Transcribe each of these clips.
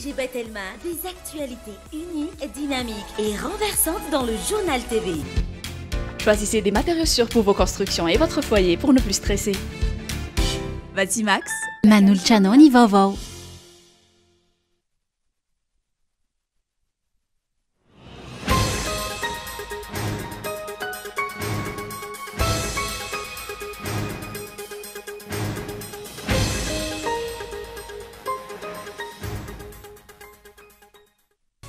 FG Batelma, des actualités uniques, dynamiques et renversantes dans le Journal TV. Choisissez des matériaux sûrs pour vos constructions et votre foyer pour ne plus stresser. Batimax. Manolotra anao ny vaovao.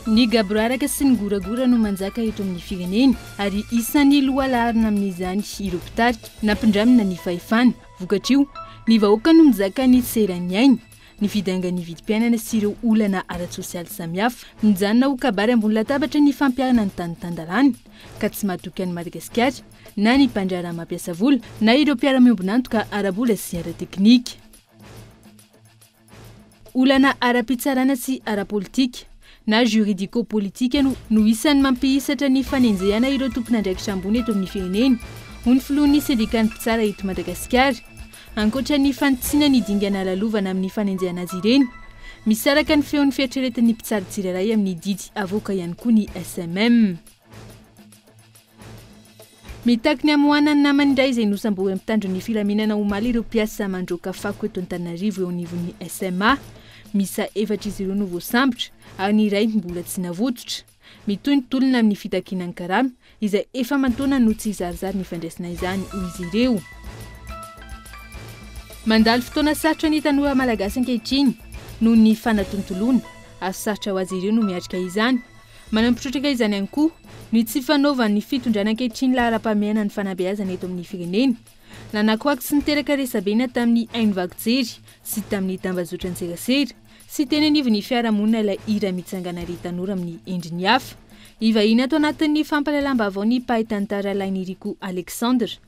Ny gaboraraka sy ny goragora no manjaka eto amin'ny firenena ary isan'ny lohalaharana amin'izany ireo mpitarika nampindramina ny fahefana. Vokatr'io, ny vahoaka no mizaka ny tsy eran'ny ainy, ny fidangan'ny vidim-piainana sy ireo olana ara-tsosialy samihafa. Mijanona ho kabary ambony latabatra ny fampiharana ny tany tan-dalàna ka tsy mahatoky an'i Madagasikara na ny mpandraharaha mampiasa vola na ireo mpiara-miombon'antoka ara-bola sy ara-teknika. Olana ara-pitsarana sy ara-politika na juridico-politika no no isan'ny mampihisatra ny fanenjehana ireo tompon'andraikitra ambony eto amin'ny firenena, hoy ny filohan'ny sendikan'ny mpitsara eto Madagasikara. Ankoatra ny fanitsiana ny dingana lalovana amin'ny fanenjehana azy ireny, misaraka ny feon'ny fieritreretan'ny mpitsara tsirairay amin'ny didy avoaka ihany koa ny SMM. Mitaky ny hamoahana ny namany indray izay nosamborin'ny mpitandro ny filaminana omaly ireo mpiasa mandroaka fako eto Antananarivo eo anivon'ny SMA. Miisa efatra izy ireo no voasambotra ary ny iray mbola tsy navotsotra. Mitohy ny tolona amin'ny fitakiana ny karama izay efa aman-taona no tsy zarizary ny fandraisana izany hoy izy ireo. Mandalo fotoana sarotra ny tanora malagasy ankehitriny noho ny fanatontoloana ary sarotra ho azy ireo no miatrika izany. Manampy trotraka izany ihany koa ny tsy fanaovan'ny fitondrana ankehitriny laharam-pahamehana ny fanabeazana eto amin'ny firenena. Nanakoako sy niteraka resabe na tamin'ny haino vaky jery sy tamin'ny tambazotran-tserasera sy teny anivon'ny fiarahamonina ilay hira Mitsangana ry tanora amin'ny endriny hafa. Hivahiny ato anatin'ny fampahalalam-baovao ny mpahay tantara Lainiriko Alexandre.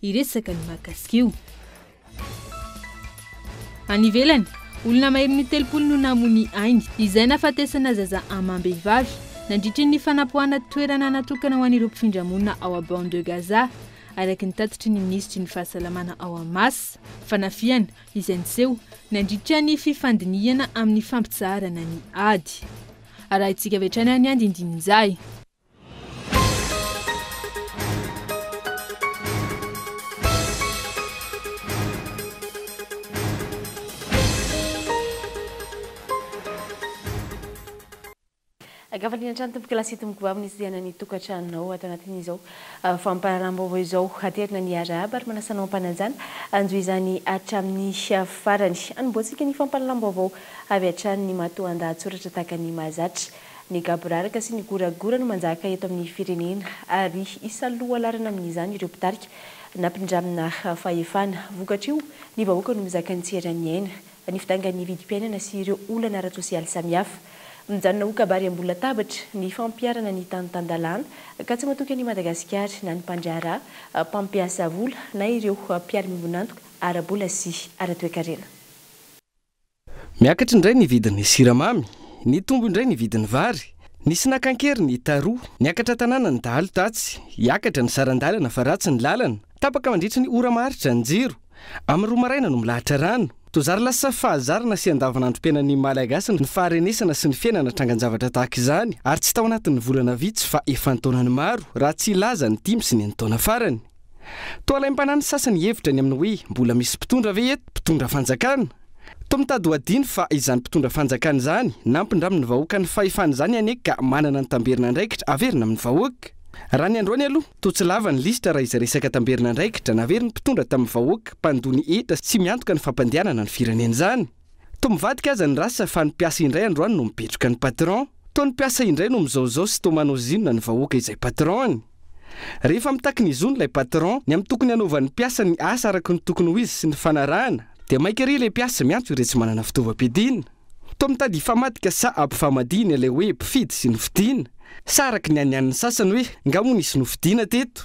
hiresaka ny mahakasika io. Any ivelany, olona maherin'ny 30 no namoy ny ainy, izay nahafatesana zaza amam-behivavy, nandritry ny fanapoahana toerana natokana ho an'ireo mpifindra monina ao a Bande de Gaza, araka ny tatitry ny minisitry ny fahasalamana ao Hamas. Fanafihana izay niseho nandritra ny fifandinihana amin'ny fampitsaharana ny ady. Arahintsika avy hatrany ny andindinin'izay. Ankafaliana hatrany tompoko lahy sy tompoko vavy nitsidihana ny tokantranonao ato anatin'izao ah, fampahalalam-baovao izao. Aterina ny arahaba ary manasa anao am-panajana hanjohy izany hatramin'ny ah, farany. Anombohantsika ny fampahalalam-baovao avy hatrany ny matoandahatsoratra tahaka ny mahazatra. Ny gaboraraka sy ny goragora no manjaka eto amin'ny firenena ary isan'ny lohalaharana amin'izany ireo mpitarika nampindramina fahefana. Vokatr'io, ny vahoaka no mizaka ny tsy eran'ny aina, ny fidangan'ny vidim-piainana sy ireo olana ara-tsosialy samihafa. Mijanona ho kabary ambony latabatra ny fampiharana ny tany tan-dalàna ka tsy matoky an'i Madagasikara na ny mpandraharaha, mpampiasa vola na ireo mpiara-miombon'antoka ara-bola sy ara-toekarena. Miakatra indray ny vidin'ny siramamy, nitombo indray ny vidin'ny vary, nisy naka an-keriny taroa, niakatra tanàna ny dahalo tatsy, hiakatra ny saran-dalana fa ratsy ny lalana, tapaka mandritry ny ora maharitra ny jiro, amin'ny roa maraina no milahatra rano. Toa zary lasa fahazarana sy andavanandrom-piainan'ny Malagasy ny faharenesana sy ny fiainana trangan-javatra tahaka izany ary tsy tao anatin'ny volana vitsy fa efa an-taonany maro raha tsy hilaza ny dimy sy ny enin-taona farany. Toa alaim-panahy ny sasany hihevitra ny amin'ny hoe mbola misy mpitondra ve eto? Mpitondra fanjakana? Toa mitady ho adino fa izany mpitondra fanjakana izany nampindramin'ny vahoaka ny fahefana izany anie ka manana ny tamberin'andraikitra averina amin'ny vahoaka. Raha ny androany aloha, toa tsy lava ny lisitra raha izay resaka tamberin'andraikitra naverin'ny mpitondra tamin'ny vahoaka mpandoa ny hetra sy miantoka ny fampandehanana ny firenena izany. Toa mivadika aza ny rasa fa ny mpiasa indray androany no mibetroka ny patron. Toa ny mpiasa indray no mizaozao sy toa manao zinona ny vahoaka izay patron-ny. Rehefa mitaky ny zony ilay patron, ny amin'ny tokony hanaovan'ny mpiasa ny asa araka ny tokony ho izy sy ny fanarahana, dia maika ery ilay mpiasa miantso iretsy manana fitaovam-piadiana. Toa mitady hifamadika sa ampifamadihina ilay hoe mpifidy sy nofidiana. Sa araka ny anianin'ny sasany hoe nga moa nisy nofidiana teto?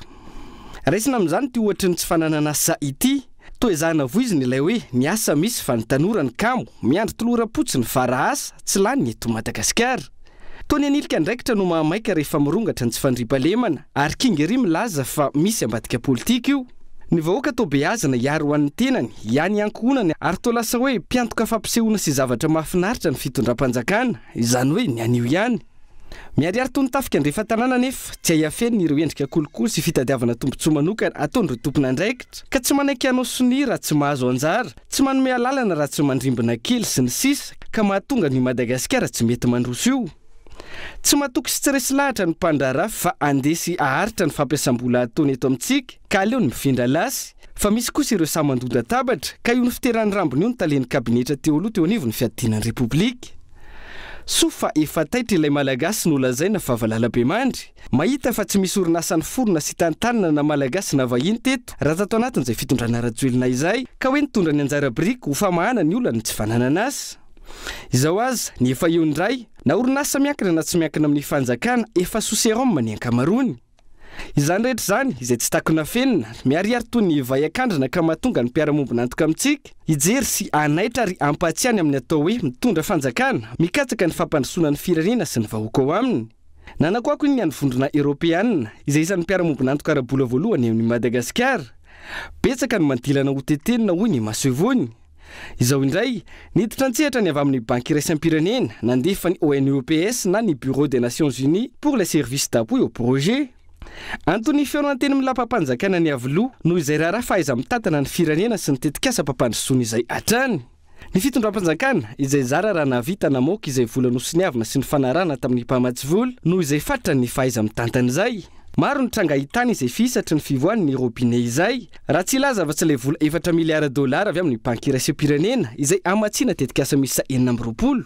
Raisina amin'izany ity ohatry ny tsy fananana asa ity. Toa ezahina voizina ilay hoe ny asa misy fa ny tanora ny kamo, miandry toloram-potsiny fa raha asa, tsy lany ny eto Madagasikara. Toa ny hanilika andraikitra no mahamaika rehefa mirongatra ny tsy fandriampahalemana ary kinga ery milaza fa misy ambadika politika io. Ny vahoaka toa beazina hiaro ho an'ny tenany, hiahy ny ankohonany ary toa lasa hoe mpiantoka fampisehoana sy zavatra mahafinaritra ny fitondram-panjakana, izany hoe ny anio ihany. Miharihary toy ny tafika andrefan-tanàna anefa, tsy hay afenina ireo endrika kolikoly sy fitadiavana tombontsoa manokana ataon'ireo tompon'andraikitra, ka tsy manaiky hanao sonia raha tsy mahazo anjara, tsy manome alalana raha tsy mandrimbina kely, sy ny sisa ka mahatonga an'io Madagasikara tsy mety mandroso io. Tsy matoky sy tsy resy lahatra ny mpandraharaha fa handeha sy haharitra ny fampiasam-bola ataony eto amintsika ka aleony mifindra lasy, fa misy kosa ireo sahy mandonda-tabatra ka io nifiteran'ny rambony io ny talen'ny kabinetra teo aloha teo anivon'ny fiadiana ny Repoblika. Soa fa efa taitra ilay Malagasy nolazaina fa valalabemandry, mahita fa tsy misy orinasa niforona sy tantanina na Malagasy na vahiny teto raha tato anatin'izay fitondrana Rajoelina izay ka hoe nitondra ny anjara biriky ho famahana ny olan'ny tsy fananan'asa. Izao aza, ny efa eo indray, na orinasa miankina na tsy miankina amin'ny fanjakana, efa sous sérum ny ankamaroany. Izany rehetra izany, izay tsy takona afenina, miharihary toy ny vay an-kandrina ka mahatonga ny mpiara-mombon'antoka amintsika, hijery sy hanaitra ary hampahatsiahy ny amin'ny atao hoe mitondra fanjakana, mikatsaka ny fampandrosoana ny firenena sy ny vahoaka ao aminy. Nanakoako iny ny an'ny Vondrona Eoropeanina, izay isan'ny mpiara-mombon'antoka ara-bola voalohany amin'i Madagasikara. Betsaka ny mandilana ho tetenina hoy ny masoivohony. Izao indray, niditra an-tsehatra ny avy amin'ny Banky Iraisam-pirenena, nandefa ny ONUEPS na ny Bureau des Nations Unies pour les services d'appui aux projets. Anton'ny fihaonana teny amin'ny lapam-panjakana ny Iavoloha noho izay raharaha fahaiza-mitantana ny firenena sy ny tetikasam-pampandrosoana izay hatrany. Ny fitondram-panjakana, izay zara raha nahavita namoaka izay vola nosoniavina sy nifanarahana tamin'ny mpamatsy vola noho izay fatran'ny fahaiza-mitantana izay. Maro ny tranga ahitana izay fihisatry ny fivoahan'ny robinet izay, raha tsy hilaza afa-tsy ilay vola efatra miliara dolara avy amin'ny Banky Iraisam-pirenena izay hamatsiana tetikasa miisa 26.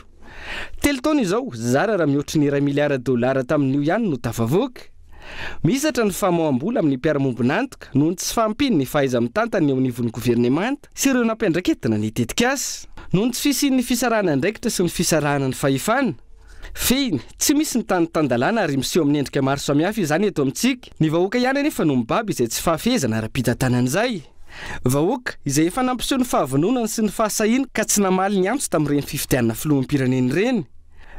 Telo taona izao, zara raha mihoatry ny iray miliara dolara tamin'io ihany no tafavoaka. Mihisatra ny famoaham-bola amin'ny mpiara-mombon'antoka noho ny tsy fahampian'ny fahaiza-mitantana eo anivon'ny governemanta sy ireo nampiandraiketina ny tetikasa. Noho ny tsy fisian'ny fisarahana andraikitra sy ny fisarahana ny fahefana. Fehiny, tsy misy ny tany tan-dalàna ary miseho amin'ny endrika maro samihafa izany eto amintsika. Ny vahoaka ihany anefa no mibaby izay tsy fahafehezana ara-pitantanana izay. Vahoaka, izay efa nampiseho ny fahavononany sy ny fahasahiany ka tsy namaly ny antso tamin'ireny fifidianana filoham-pirenena ireny.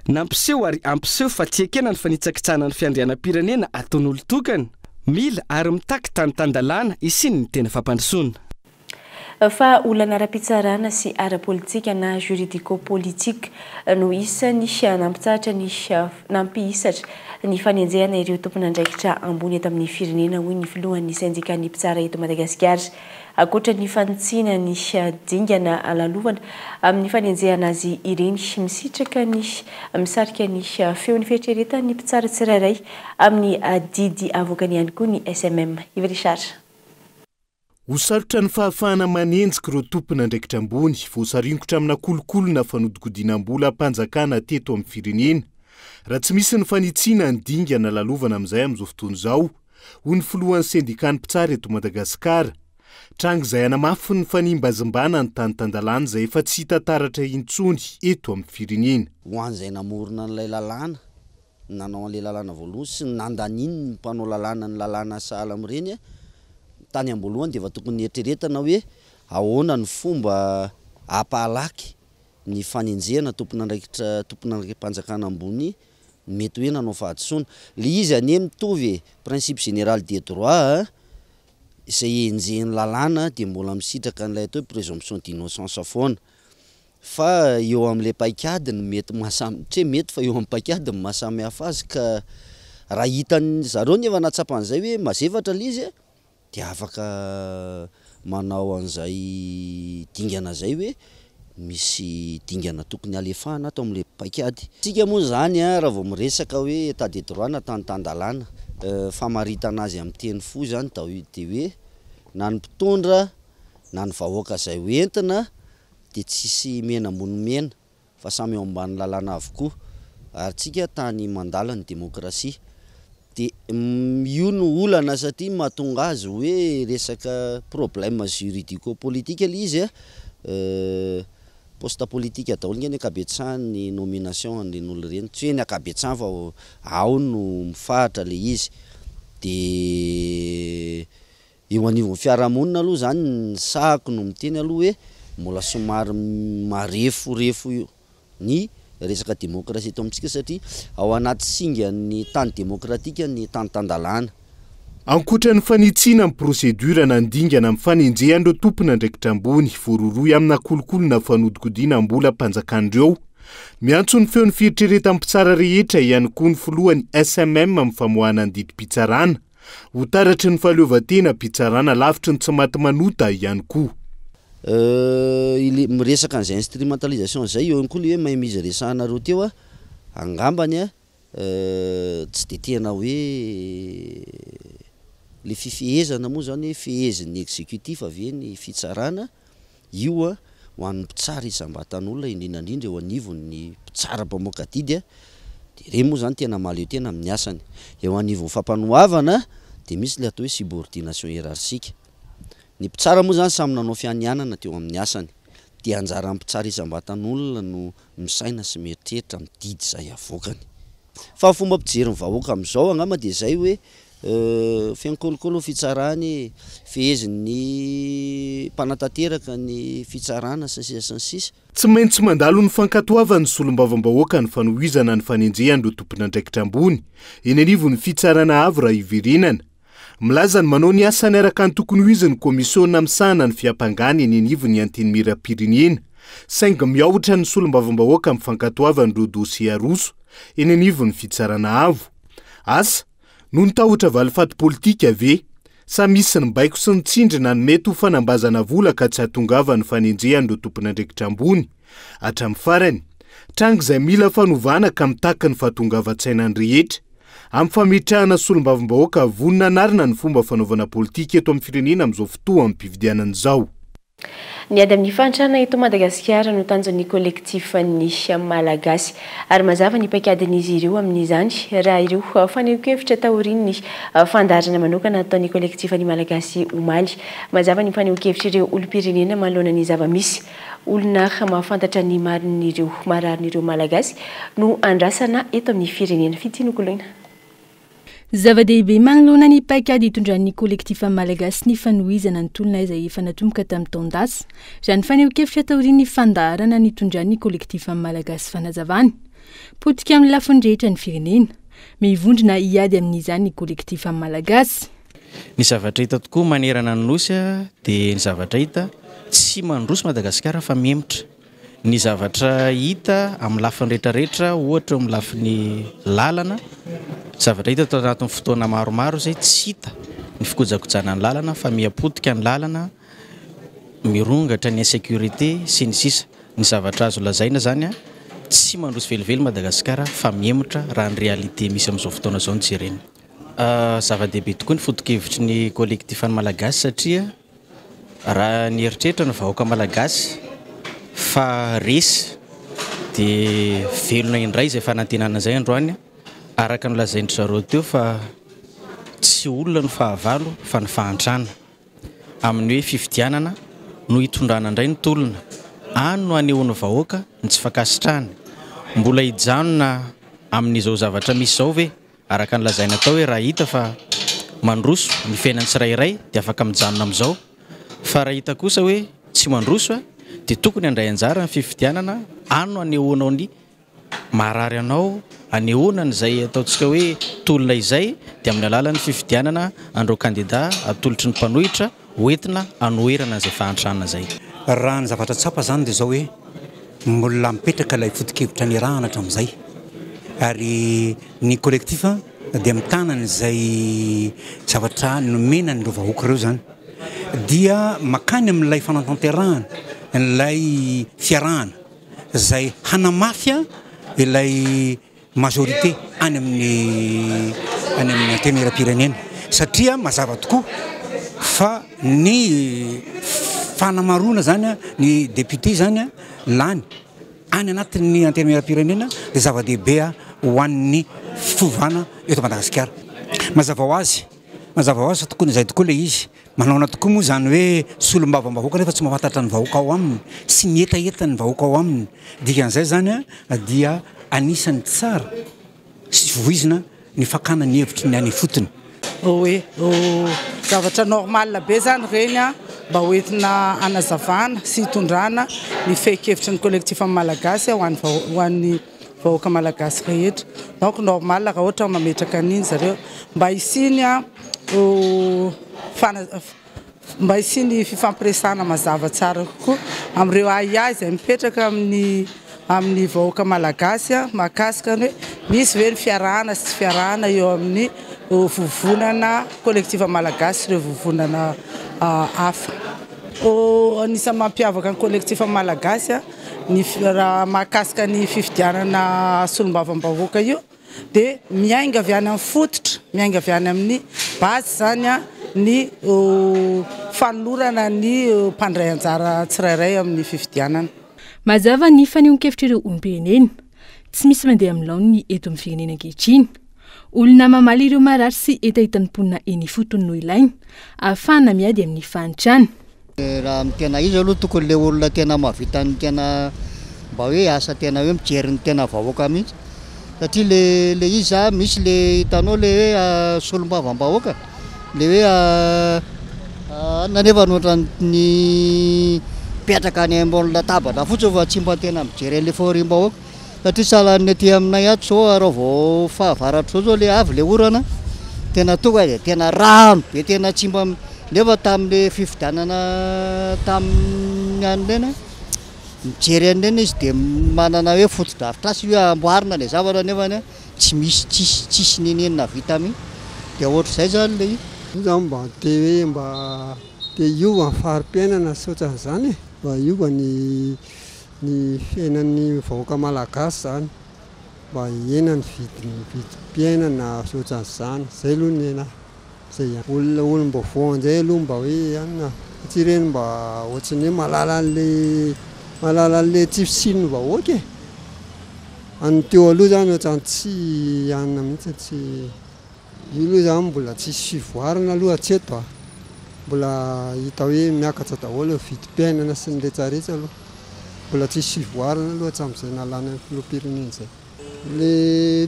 Nampiseho ary hampiseho fa tsy ekena ny fanitsakitsahana ny fiandrianam-pirenena ataon'olon-tokana. Mila ary mitaky tany tan-dalàna hisian'ny tena fampandrosoana. Fa olana ara-pitsarana sy ara-politika na juridico-politique no isan'ny nampitsahatra ny nampihisatra ny fanenjehana ireo tompon'andraikitra ambony eto amin'ny firenena, hoy ny filohan'ny sendikan'ny mpitsara eto Madagasikara. Ankoatra ny fanitsiana ny dingana lalovana amin'ny fanenjehana azy ireny, misitraka ny misarika ny feon'ny fieritreretan'ny mpitsara tsirairay amin'ny didy avoakany ihany koa ny SMM. Yves Richard. Ho sarotra ny fahafahana manenjika ireo tompon'andraikitra ambony voasaringotra amina kolikoly na fanodikodinam-bolam-panjakana teto amin'ny firenena raha tsy misy ny fanitsiana ny dingana lalovana amin'izay amin'izao fotoana izao, hoy ny filohan'ny sendikan'ny mpitsara eto Madagasikara. Tranga izay hanamafy ny fanimbazimbana ny tany tan-dalàna izay efa tsy hita taratra intsony eto amin'ny firenena. Ho an'izay namorona an'ilay lalàna, nanao an'ilay lalàna voalohany sy ny nandaniany ny mpanao lalàna ny lalàna sahala amin'ireny, tany am-boalohany dia efa tokony nieritreretana hoe ahoana ny fomba hampahalaky ny fanenjehana tompon'andraikitra tompon'andraiki-panjakana ambony mety hoe nanao fahadisoana. Ilay izy anie mitovy e, principe général des droits a, izay enjehin'ny lalàna dia mbola misitraka an'ilay atao hoe présomption d'innocence foana. Fa eo amin'ilay paikady no mety mahasamy, tsy hoe mety fa eo amin'ny paikady no mahasamy hafa azy ka raha hitan'ny zareo nefa nahatsapa an'izay hoe mazefatra ilay izy dia afaka manao an'izay dingana izay hoe misy dingana tokony halefahana ato amin'ilay paikady. Isika moa izany raha vao miresaka hoe état de droit na tany tan-dalàna, famaritana azy amin'ny teny fohy izany dia hoe na ny mpitondra na ny vahoaka izay hoentina dia tsisy mena ambony mena fa samy eo ambany lalàna avokoa ary tsika tany mandala ny demokrasia dia io no olana satria mahatonga azy hoe resaka problème juridico politique le izy a, poste politique daholo nge ny ankabetsahany ny nomination an'ireny olona ireny, tsy hoe ny ankabetsahany fa ao no mifahatra le izy dia Eo anivon'ny fiarahamonina aloha izany ny sahako no miteny aloha hoe mbola somary mareforefo ny resaka demokrasia eto amintsika satria ao anaty singan'ny tany demokratika ny tany tan-dalàna. Ankoatra ny fanitsiana ny procédure na ny dingana amin'ny fanenjehan'ireo tompon'andraikitra ambony voarohirohy amina kolikoly na fanodikodinam-bolam-panjakana ireo, miantso ny feon'ny fieritreretan'ny mpitsara rehetra ihany koa ny filohan'ny SMM amin'ny famoahana ny didim-pitsarana ho taratry ny fahaleovantenam-pitsarana lavitry ny tsy maty manota ihany koa. Ilay miresaka an'izay instrumentalisation izay, eo ihany koa ilay hoe mainmise resahanareo teo, angambany Tsy dia tena hoe le fifehezana moa zany hoe fehezin'ny executif ve ny fitsarana, io a ho an'ny mpitsara isam-batan'olona indrindra indrindra eo anivon'ny mpitsara mpamoaka didy a, dia ireny moa zany tena mahaleo tena amin'ny asany. Eo anivon'ny fampanoavana dia misy le atao hoe subordination hiérarchique. Ny mpitsara moa zany samy nanao fianianana teo amin'ny asany, dia anjaran'ny mpitsara isam-batan'olona no misaina sy mieritreritra amin'ny didy izay avoakany. Fa ny fomba fijerin'ny vahoaka amin'izao angamba dia izay hoe feno kolikoly ny fitsarana e, fehezin'ny mpanatanteraka ny fitsarana sy ny sisa sy ny sisa. Tsy maintsy mandalo ny fankatoavan'ny solombavambahoaka ny fanohizana ny fanenjehan'ireo tompon'andraikitra ambony eny anivon'ny fitsarana avo raha hiverenana. Milaza ny manao ny asany araka ny tokony ho izy ny Komisiona misahana ny fiampangana eny anivon'ny Antenimierampirenena, saingy miahotra ny solombavambahoaka amin'ny fankatoavana ireo dosie aroso eny anivon'ny Fitsarana Avo. Asa, noho ny tahotra valifaty politika ve? Sa misy ny baiko sy ny tsindry na ny mety ho fanambazana vola ka tsy hahatongavan'ny fanenjehan'ireo tompon'andraikitra ambony hatramin'ny farany? Tranga izay mila fanovana ka mitaky ny fahatongavan-tsainan'ny rehetra. Amin'ny fametrahana solombavambahoaka vonona hanarina ny fomba fanaovana politika eto amin'ny firenena amin'izao fotoam-pifidianana izao. Ny ady amin'ny fahantrana eto Madagasikara no tanjon'ny Kolektifan'ny Malagasy. Ary mazava ny paikadin'izy ireo amin'izany, raha ireo fanehoan-kevitra taorian'ny fandaharana manokana nataon'ny Kolektifan'ny Malagasy omaly. Mazava ny fanehoan-kevitr'ireo olom-pirenena manoloana ny zava-misy. Olona mahafantatra ny marin'ireo mararin'ireo Malagasy no andrasana eto amin'ny firenena. Fitia nokoloina. Zava-dehibe manoloana ny paikady itondran'ny Kolektifa Malagasy ny fanohizana ny tolona izay efa natomboka tamin'ny taon-dasa, raha ny fanehoan-kevitra taorian'ny fandaharana nitondran'ny Kolektifa Malagasy fanazavana. Potika amin'ny lafiny rehetra ny firenena. Mivondrona hiady amin'izany ny Kolektifa Malagasy. Ny zavatra hita tokoa manerana ny Nosy dia ny zavatra hita, tsy mandroso Madagasikara fa mihemotra. Ny zavatra hita amin'ny lafiny rehetrarehetra, ohatra eo amin'ny lafiny lalana, zavatra hita tao anatin'ny fotoana maromaro izay tsy hita ny fikojakojana ny lalana fa miha potika ny lalana, mirongatra ny insécurité sy ny sisa. Ny zavatra azo lazaina izany, tsy mandroso velively Madagasikara fa mihemotra raha ny réalité misy amin'izao fotoana izao no jerena. Zava-dehibe tokoa ny foto-kevitry ny Collectif an'ny Malagasy satria raha nieritreritra ny vahoaka malagasy fa resy dia velona indray izay fanantenana izay androany araka ny nolazain-dry zareo teo fa tsy olona no fahavalo fa ny fahantrana. Amin'ny hoe fifidianana no hitondrana indray ny tolona. Any no hanehoan'ny vahoaka ny tsy fankasitrahany. Mbola hijanona amin'izao zavatra misy izao ve? Araka ny lazaina tao hoe raha hita fa mandroso ny fiainan'ny tsirairay dia afaka mijanona amin'izao fa raha hita kosa hoe tsy mandroso dia tokony handray anjara ny fifidianana, any no anehoanao ny maharary anao, anehoana an'izay ataontsika hoe tolona izay dia amin'ny alalan'ny fifidianana an'ireo kandida atolotry ny mpanohitra hoentina hanoherana an'izay fahantrana izay. Raha ny zavatra tsapa izany dia izao hoe mbola mipetraka ilay foto-kevitra niarahana hatramin'izay ary ny collectif dia mitana an'izay zavatra nomena an'ireo vahoaka ireo izany dia makany amin'ilay fanatanterahana ilay fiarahana izay hanamafy ilay majorité any amin'ny any amin'ny antenimierampirenena satria mazava tokoa fa ny fanamaroana izany ny député izany lany any anatin'ny antenimierampirenena dia zava-dehibe ho an'ny fiovana eto Madagasikara. Mazava ho azy, mazava ho azy fa tokony izay tokoa ilay izy. Manaona tokoa moa izany hoe solombavambahoaka nefa tsy mahafantatra ny vahoaka ao aminy sy ny hetahetan'ny vahoaka ao aminy. Dikan'izay izany dia anisan'ny tsara sy voizina ny fakana ny hevitry ny any ifotony. Hoe zavatra normal be zany ireny mba ho entina hanazavana sy hitondrana ny fehin-kevitry ny collectif malagasy ho an'ny vahoaka malagasy rehetra. Donc normal raha ohatra mametraka an'iny zareo mba hisiany. mba hisian'ny fifampiresahana mazava tsara kokoa amin'ireo ahiahy izay mipetraka amin'ny amin'ny vahoaka malagasy mahakasika ny hoe misy ve ny fiarahana sy tsy fiarahana eo amin'ny vovonana Collectif Malagasy sy ireo vovonana hafa. Anisan'ny mampiavaka ny Collectif Malagasy ny raha mahakasika ny fifidianana solombavambahoaka io dia miainga avy any amin'ny fototra, miainga avy any amin'ny base izany ny fanolorana ny mpandray anjara tsirairay amin'ny fifidianana. Mazava ny fanehoan-kevitr'ireo olom-pirenena. Tsy misy mandeha amin'ny laoniny eto amin'ny firenena ankehitriny. Olona mamaly ireo marary sy hetahetan'ny mponina eny ifotony no ilaina, ahafahana miady amin'ny fahantrana. Raha ny tena izy aloha tokony le olona tena mahavita ny tena mba hoe asa tena hoe mijery ny tena vahoaka mihitsy satria le le izy a misy le hitanao le hoe solombavambahoaka le hoe anona nefa ny ohatran'ny mipetraka any ambony latabatra fotsiny fa tsy mba tena mijery an'le fahoriam-bahoaka Satria sahalan'ny aty aminay ato zao raha vao fahavaratra zao zao le avy le orana tena tonga dia tena rano be tena tsy mba nefa tamin'le fifidianana tamin'ny an'ireny mijery an'ireny izy dia manana hoe fotodrafitrasa hoe amboarina le zavatra nefa tsy misy tsisy tsisy n'inon'inona vita mihitsy dia ohatr'izay zany le izy. Io zany mba te hoe mba te hiova ny fari-piainana sy ohatran'izany e, mba hiova ny Ny fiainan'ny vahoaka malagasy zany mba hihena ny vidin'ny vidim-piainana sy ohatran'izany, zay aloha ny aina zay ihany. Olona olom-baovao an'izay aloha mba hoe anona satria ireny mba ohatran'ny hoe mahalala an'le mahalala an'le tsy fisian'ny vahoaka e! An'ny teo aloha zany ohatran'ny tsy anona mihitsy tsy. Io aloha izany mbola tsisy fivoarana aloha hatreto a! Mbola hita hoe miakatra daholo ny vidim-piainana sy ny retsaretsa aloha. Mbola tsisy fivoarana aloha hatramin'izay nalana ny filoham-pirenena izay. Le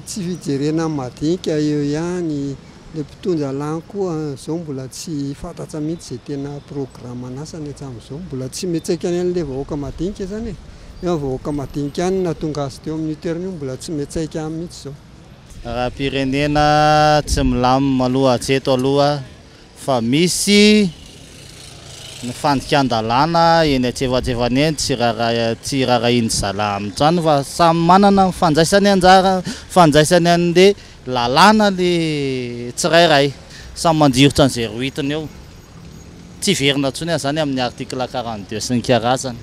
tsy fijerena ny madinika eo ihany, le mpitondra lany koa zao mbola tsy fantatra mihitsy izay tena programan'asany hatramin'izao. Mbola tsy miantraika any amin'le vahoaka madinika zany e! Nefa vahoaka madinika ihany no nahatonga azy teo amin'io toerana io, mbola tsy miantraika any mihitsy izao. Raharaham-pirenena tsy milamina aloha hatreto aloha fa misy ny fandikan-dalàna eny antsefatsefany eny tsy raharaha tsy raharahian'ny zalahy amin'izany fa samy manana ny fandraisany anjara fandraisany an'le lalàna le tsirairay samy manjirotra an'izay rohitiny eo tsy hiverina intsony aho izany amin'ny article 42 sy ny karazany.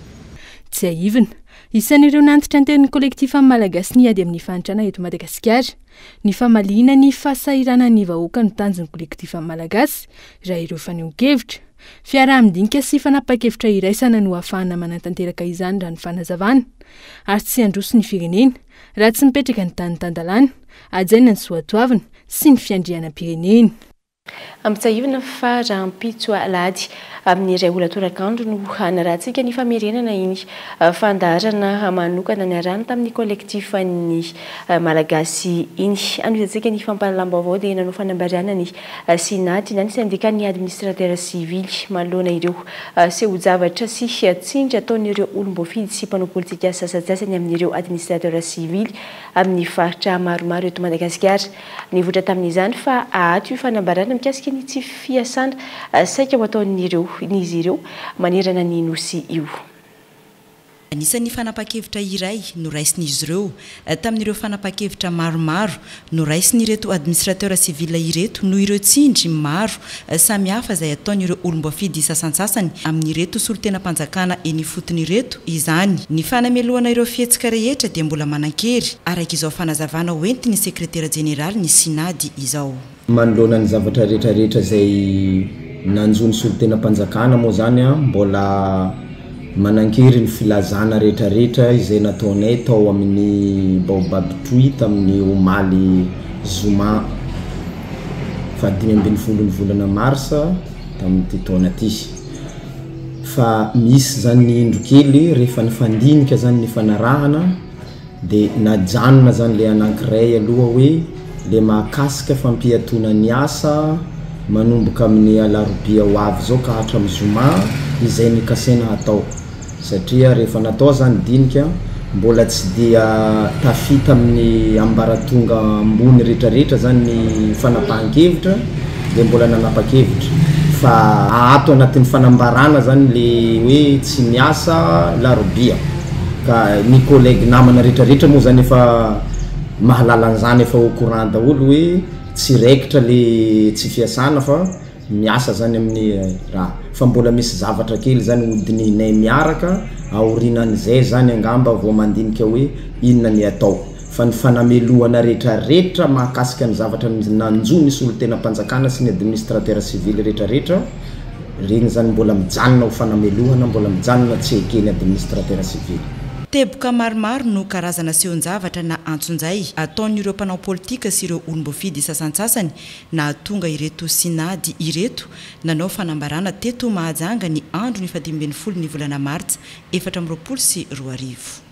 Tsiahivina, Isan'ireo nantitrantenin'ny Kolektifa Malagasy ny ady amin'ny fahantrana eto Madagasikara. Ny famaliana ny fahasahiranan'ny vahoaka no tanjon'ny Kolektifa Malagasy, raha ireo fanehoan-kevitra. Fiaraha-midinika sy fanapahan-kevitra iraisana no ahafahana manatanteraka izany raha ny fanazavana. Ary tsy handroso ny firenena raha tsy mipetraka ny tany tan-dalàna, hajaina ny soatoavina sy ny fiandrianam-pirenena. Ampitsahivina fa rahampitso alahady amin'ny iray ora tolakandro no hanarahantsika ny famerenana iny fandaharana manokana niarahana tamin'ny Collectif an'ny Malagasy iny. Hanohizantsika ny fampahalalam-baovao dia nanao fanambarana ny Synad na ny sendikan'ny administratera sivily manoloana ireo seho-javatra sy tsindry ataon'ireo olom-boafidy sy mpanao politika sasantsasany amin'ireo administratera sivily amin'ny faritra maromaro eto Madagasikara. Nivoitra tamin'izany fa haato io fanambarana mikasika ny tsy fiasana saika ho ataon'ireo n'izy ireo manerana ny Nosy io. Anisan'ny fanapahan-kevitra iray noraisin'izy ireo tamin'ireo fanapahan-kevitra maromaro noraisin'ireto administrateur civil ireto noho ireo tsindry maro samihafa izay ataon'ireo olom-boafidy sasantsasany amin'ireto solontenam-panjakana eny ifotony ireto izany. Ny fanamelohana ireo fihetsika rehetra dia mbola manan-kery, araka izao fanazavana hoentin'ny sekretera jeneraly ny Synad izao. Manoloana ny zavatra rehetra rehetra izay nanjo ny solontenam-panjakana moa izany mbola manan-kery ny filazana rehetra rehetra izay nataonay tao amin'ny Baobab Tree tamin'ny omaly zoma faha 15 ny volana marsa tamin'ity taona ity. Fa misy zany ny indro kely rehefa nifandinika zany nifanarahana de najanona zany le anankiray aloha hoe le mahakasika fampiatoana ny asa manomboka amin'ny alarobia ho avy zao ka hatramin'ny zoma izay nikasaina hatao satria rehefa natao zany dinika mbola tsy dia tafita amin'ny ambaratonga ambony retraretra zany ny fanapahan-kevitra. dia mbola nanapa-kevitra fa ato anatin'ny fanambarana zany le hoe tsy miasa larobia ka ny collègue namana rehetrarehetra moa zany efa mahalala an'izany efa au courant daholo hoe tsy raikitra le tsy fiasana fa miasa zany amin'ny raha fa mbola misy zavatra kely zany hodinihinay miaraka aorinan'izay zany angamba vao mandinika hoe inona ny atao fa ny fanamelohana rehetrarehetra mahakasika ny zavatra nanjo ny solontenam-panjakana sy ny administrateur civil rehetrarehetra regny zany mbola mijanona ho fanamelohana mbola mijanona tsy ekeny administrateur civil. Teboka maromaro no karazana sehon-javatra na antsonjay ataon'ireo mpanao politika sy ireo olom-boafidy sasantsasany nahatonga ireto Synady ireto nanao fanambarana teto Mahajanga ny andron'ny fahadimy ambin'ny folo ny volana martsa 2024.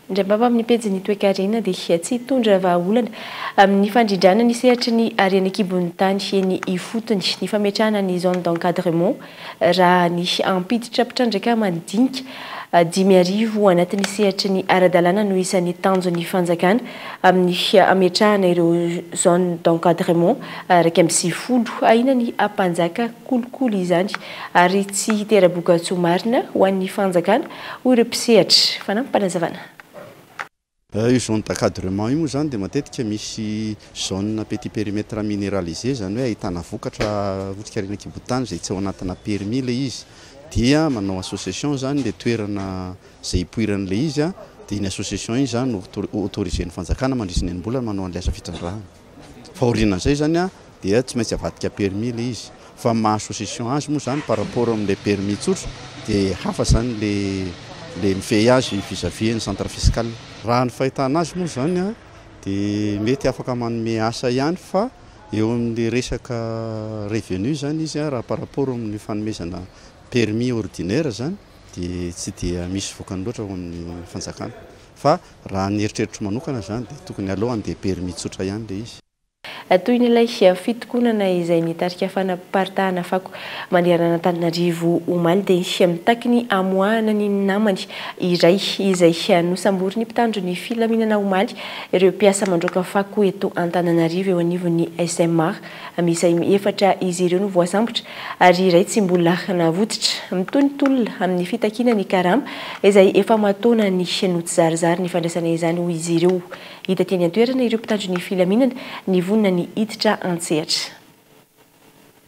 Indraimbava amin'ny pejin'ny toekarena dia tsy hitondra vahaolana amin'ny fandrindrana ny sehatry ny harena an-kibon'ny tany eny ifotony ny fametrahana ny zone d'encadrement raha ny hampiditra mpitrandraka madinika 5000 anatin'ny sehatry ny ara-dalàna no isan'ny tanjon'ny fanjakana amin'ny ametrahana ireo zone d'encadrement 91. Ahina ny ampanjaka kolikoly izany ary tsy hitera-bokatsoa marina ho an'ny fanjakana, hoy ireo mpisehatra. Fanampim-panazavana. Io zone d'encadrement io moa zany dia matetika misy zone petit périmètre minéralisé, zany hoe ahitana vokatra otrikarena an-kibon-tany zay tsy ao anatina permis le izy, dia manao association zany le toerana zay ipoiran'le izy a, dia iny association iny zany no autorisé ny fanjakana mandritra ny enim-bolana manao an'le asa fitrandrahana, fa aorianan'izay zany a dia tsy maintsy avadika permis le izy. Fa maha association azy moa zany par rapport amin'le permis tsotra dia hafa zany le mifehy azy vis-à-vis ny centre fiscal. Raha ny fahitana azy moa zany a dia mety afaka manome asa ihany, fa eo amin'le resaka revenu zany izy a, raha par rapport amin'ny fanomezana permis ordinaire zany dia tsy dia misy vokany loatra ao amin'ny fanjakana, fa raha ny eritreritro manokana zany dia tokony aloha andeha permis tsotra ihany le izy. Toy n'ilay fitokonana izay nitarika fanaparitahana fako manerana Antananarivo omaly, dia mitaky ny amoahana ny namany iray izay nosamborin'ny mpitandro ny filaminana omaly ireo mpiasa mandroaka fako eto Antananarivo eo anivon'ny SMA. Misy efatra izy ireo no voasambotra ary iray tsy mbola navotsotra. Mitohy ny tolona amin'ny fitakiana ny karama izay efa mataona ny no tsy zarizary ny fandraisana izany, hoy izy ireo. Hita teny an-toerana ireo mpitandro ny filaminana ny vonona ny hiditra an-tsehatra.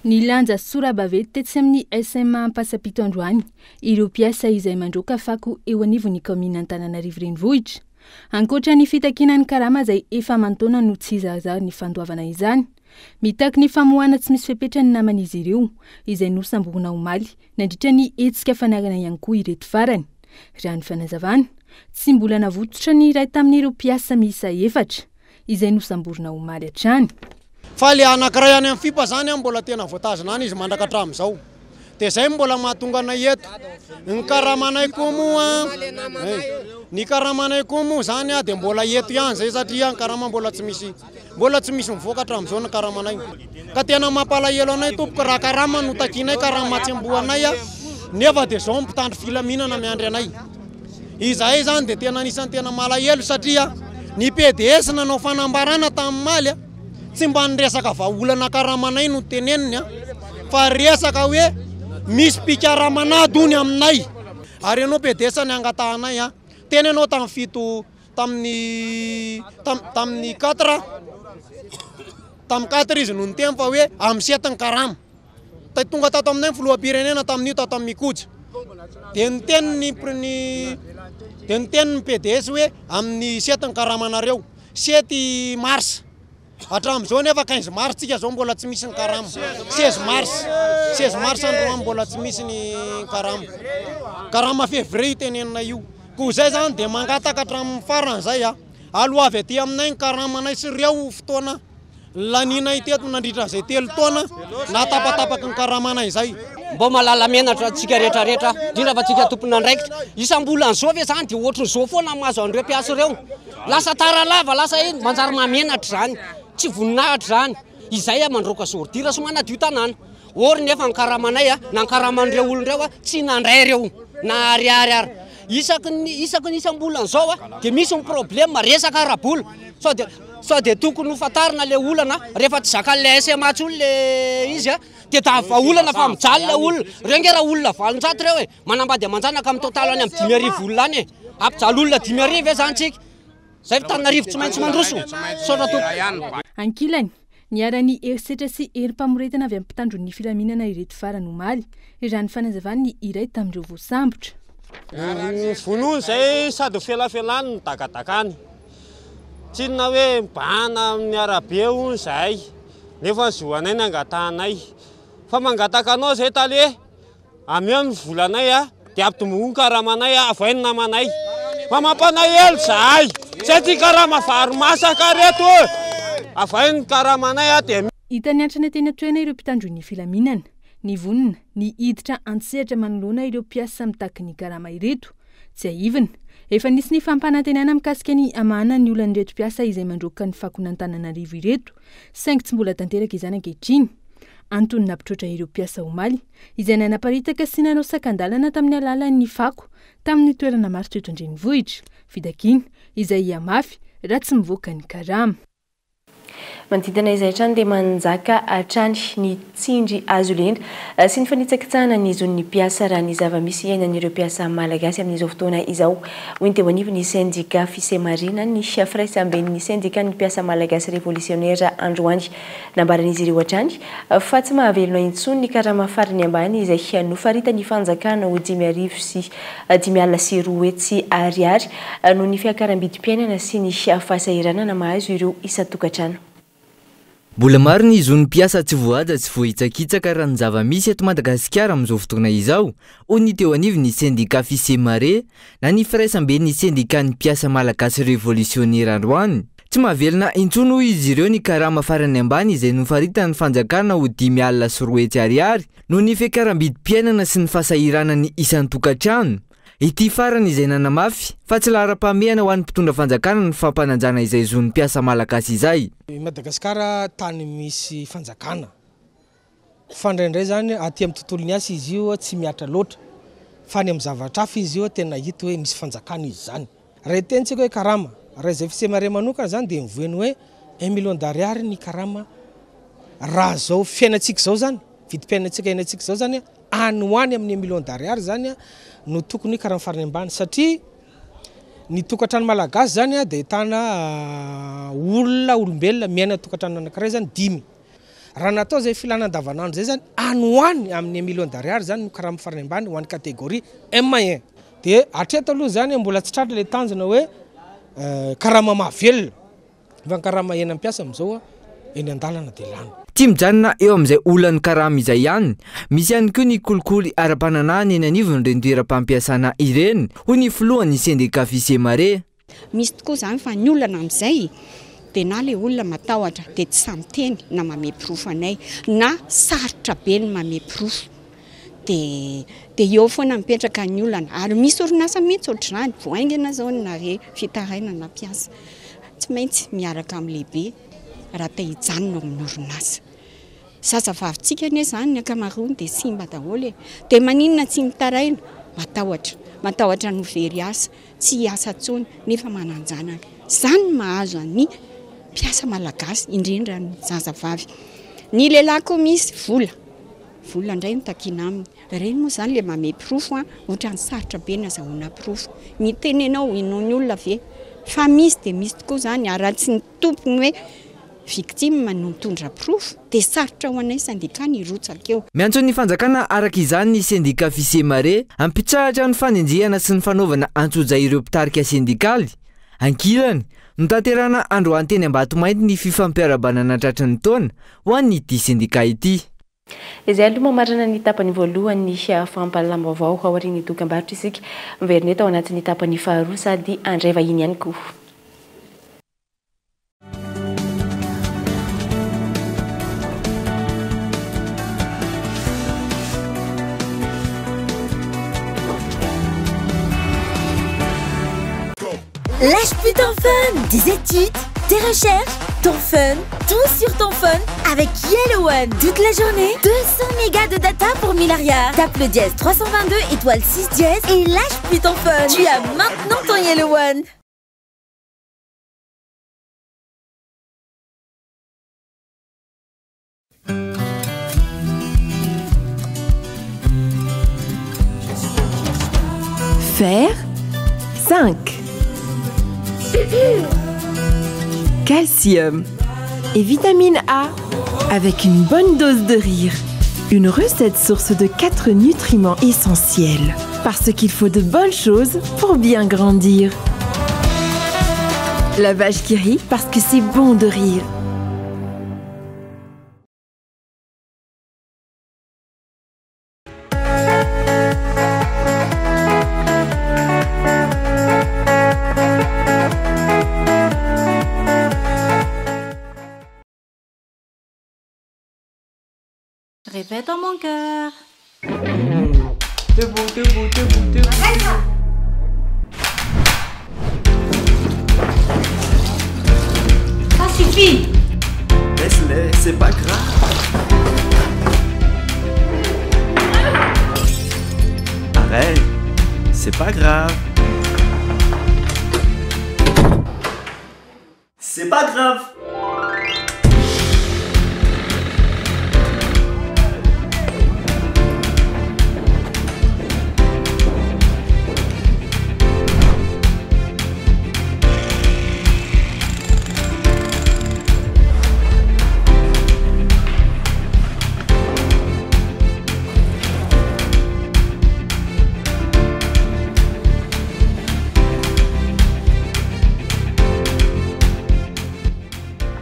Ny lanja sora-baventy tetsy amin'ny SMA Ampasapito androany ireo mpiasa izay mandroaka fako eo anivon'ny kaominina Antananarivo renivohitra. Ankoatra ny fitakiana ny karama izay efa aman-taona no tsy zarizary ny fandoavana izany, mitaky ny famoahana tsy misy fepetra ny naman'izy ireo izay nosamborina omaly nandritra ny hetsika fanarana ihany koa ireto farany. Raha ny fanazavana, tsy mbola navotsotra ny iray tamin'ireo mpiasa miisa efatra izay nosamborina omaly hatrany. Fa le anankiray any amin'ny FIPA zany a mbola tena voatazona any izy mandraka hatramin'izao, dia zay mbola mahatonga anay eto. Ny karamanay koa moa zany a dia mbola eto ihany zay satria ny karama mbola tsy misy mivoaka hatramin'izao ny karamanay, ka tena mampalahelo anay tompoko. Raha karama no takinay, karama tsy amboanay a nefa dia zao mpitandro filaminana miandry anay izahay zany, dia tena anisan'ny tena malahelo satria ny PDS nanao fanambarana tamin'ny maly a tsy mba nyresaka vahaolana karamanay no teneniny a fa resaka hoe misy mpikaramanady ony aminay. Ary ianao PDS ny angatahanay a teny ianao tamin'ny fito tamin'ny 4 izy no niteny fa hoe amin'ny 7 ny karama. Tonga tato aminay ny filoham-pirenena tamin'io tato amin'ny Mikoja, de niteny ny PDS hoe amin'ny 7 ny karamanareo, 7 mars. Hatramin'izao nefa 15 mars tsika zao mbola tsy misy ny karama, 16 mars, 16 mars androany mbola tsy misy ny karama. Karama février io tenenina io ko zay zany de mangataka hatramin'ny farany zay a aloha avy aty aminay ny karamanay sy reo fotoana laninay teto nandritra an'izay 3 taona na tapatapaky ny karamanay zay. Mba malala menatra antsika rehetrarehetra, indrindra fa tsika tompona andraikitra. Isam-bolan'izao ve zany de ohatran'izao foana mahazo an'ireo mpiasa ireo? Lasa tara lava, lasa iny manjary mahamenatra zany, tsy voninahitra zany izay a mandroaka ordure sy manadio tanàna or nefa ny karamanay a na ny karaman'ireo olona ireo a tsy nandray ireo na ariary ary. Isaky ny isaky ny isam-bolana izao dia misy ny problème resaka ara-bola. Sao dia sao dia tokony ho fantarina ilay olana rehefa tsy zakan'ilay SMA intsony ilay izy dia tavy vahaolana fa mijaly ilay olona. Ireo ange raha olona 800 ireo e, manambady aman-janaka amin'ny total any amin'ny 5000 olona any e. Hampijaly olona 5000 ve izany tsika? Zay fa Tananarivo tsy maintsy mandroso. Misaotra tompoko. Ankilany, niharan'ny herisetra sy herim-pamoretana avy amin'ny mpitandro ny filaminana ireto farany omaly, raha ny fanazavan'ny iray tamin'ireo voasambotra. Ny vonoiny izay sady felafelany no dakadakany. Tsy inona hoe mibahana amin'ny arabe hono izahay, nefa ny zo anay no angatahanay. Fa mangataka anao izay tale. Ameo ny volanay a, dia ampitomboy ny karamanay a, avoay ny namanay. Fa mampanahelo zahay, zay ty karama vary masaka reto e! Avoay ny karamanay a, dia. Hita niantrana teny an-toerana ireo mpitandro ny filaminana, nivonona ny hiditra an-tsehatra manoloana ireo mpiasa mitaky ny karama ireto. Tsiahivina, efa nisy ny fampanantenana mikasika ny hamahana ny olan'ireto mpiasa izay mandroaka ny fakon'Antananarivo ireto, saingy tsy mbola tanteraka izany ankehitriny. Antony nampitroatra ireo mpiasa omaly, izay nanaparitaka sy nanao sakan-dalana tamin'ny alalan'ny fako tamin'ny toerana maro teto an-drenivohitra, fitakiana izay hihamafy raha tsy mivoaka ny karama. Manodidina izay hatrany dia manjaka hatrany ny tsindry hazo lena sy ny fanitsakitsahana ny zon'ny mpiasa raha ny zava-misy iainan'ireo mpiasa malagasy amin'izao fotoana izao, hoy ny teo anivon'ny sendika Fisemarina, ny firaisamben'ny sendikan'ny mpiasa malagasy revolisionera androany. Nambaran'izy ireo hatrany fa tsy mahavelona intsony ny karama farany ambany izay nofaritan'ny fanjakana ho 250 ariary noho ny fiakaram-bidim-piainana sy ny fahasahiranana mahazo ireo isan-tokantrano. Mbola maro ny zon'ny mpiasa tsy voahaja sy voahitsakitsaka raha ny zava-misy eto Madagasikara amin'izao fotoana izao, hoy ny teo anivon'ny sendika Fisemare na ny firaisamben'ny sendikan'ny mpiasa malagasy revolisionera androany. Tsy mahavelona intsony hoy izy ireo ny karama farany ambany izay nofaritan'ny fanjakana ho 250 ariary noho ny fiakaram-bidim-piainana sy ny fahasahiranan'ny isan-tokantrano. Ity farany izay nanamafy fa tsy laharam-pahamehana ho an'ny mpitondra fanjakana ny fampanajana izay zon'ny mpiasa malagasy izay. I Madagasikara tany misy fanjakana. Fa indraindray zany aty amin'ny tontolon'ny asa izy io tsy mihatra loatra fa any amin'ny zavatra hafa izy io tena hita hoe misy fanjakana izy zany. Raha hiteny tsika hoe karama, raha izay Fisemare manokana zany dia mivoy ny hoe un million d'ariary ny karama raha zao fiainantsika izao zany, vidim-piainantsika iainantsika izao zany any ho any amin'ny un million d'ariary zany no tokony karama farany ambany satria ny tokantrano malagasy zany dia ahitana olona olombelona miaina tokantrano anankiray zany dimy. Raha natao izay filana andavanandro izay izany, any ho any amin'ny un million d'ariary izany no karama farany ambany ho an'ny catégorie M1. Dia hatreto aloha izany mbola tsy tratra ilay tanjona hoe karama mahavelona fa ny karama iainan'ny mpiasa amin'izao eny an-dalana dia lany. Tsy mijanona eo amin'izay olan'ny karama izay ihany, misy ihany koa ny kolikoly ara-pananahana eny anivon'ireny toeram-pampiasana ireny, hoy ny filohan'ny sendika Fisemare. Misy tokoa izany fa ny olana amin'izay dia na ilay olona matahotra dia tsy sahy miteny na mamehy porofo anay na sarotra be ny mamehy porofo dia dia eo foana mipetraka ny olana ary misy orinasa mihitsy ohatr'izany vao haingana izao no nahare fitarainana mpiasa tsy maintsy miaraka amin'ny lehibe raha te hijanona ao amin'ny orinasa. Zazavavintsika anie izany ny ankamaroany dia simba daholo e! Dia maninona tsy mitaraina? Matahotra, matahotra ny ho very asa. tsy hiasa intsony nefa manan-janaka. Izany no mahazo an'ny mpiasa malagasy, indrindra ny zazavavy. Ny lehilahy koa misy vola, vola indray no takiana aminy. Ireny moa izany ilay mamehy porofo an, ohatran'ny sarotra be ny azahoana porofo. Ny tenenao inoan'ny olona ve? Fa misy dia misy tokoa izany ary raha tsy ny tompony hoe Victime no mitondra porofo dia sarotra ho anay syndicat ny hirotsaka eo. Miantso ny fanjakana araka izany ny sendika Fisemare hampitsahatra ny fanenjehana sy ny fanaovana antsojay ireo mpitarika sendikaly. Ankilany, notanterahina androany teny Ambatomainty ny fifampiarahabana natratry ny taona ho an'ity sendika ity. Izay aloha mamarana ny tapany voalohan'ny fampahalalam-baovao. Aorian'ny dokambarotra isika miverina eto ao anatin'ny tapany faharoa sady handray vahiny ihany koa. Lâche plus ton fun, tes études, tes recherches, Ton fun, tout sur ton phone avec Yellow One. Toute la journée, 200 mégas de data pour 1000 arrière. Tape le dièse 322 étoile 6 dièse et lâche plus ton phone. Tu as maintenant ton Yellow One. Faire 5. Calcium et vitamine A avec une bonne dose de rire. Une recette source de 4 nutriments essentiels. Parce qu'il faut de bonnes choses pour bien grandir. La vache qui rit parce que c'est bon de rire. Répète dans mon cœur. Debout, debout, debout, debout. Ça suffit. Laisse-les, c'est pas grave. Arrête, c'est pas grave. C'est pas grave.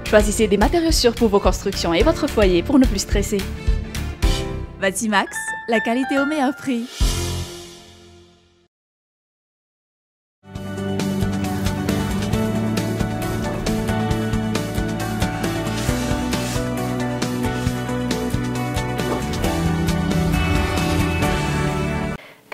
Choisissez des matériaux sûrs pour vos constructions et votre foyer pour ne plus stresser. Batimax, la qualité au meilleur prix.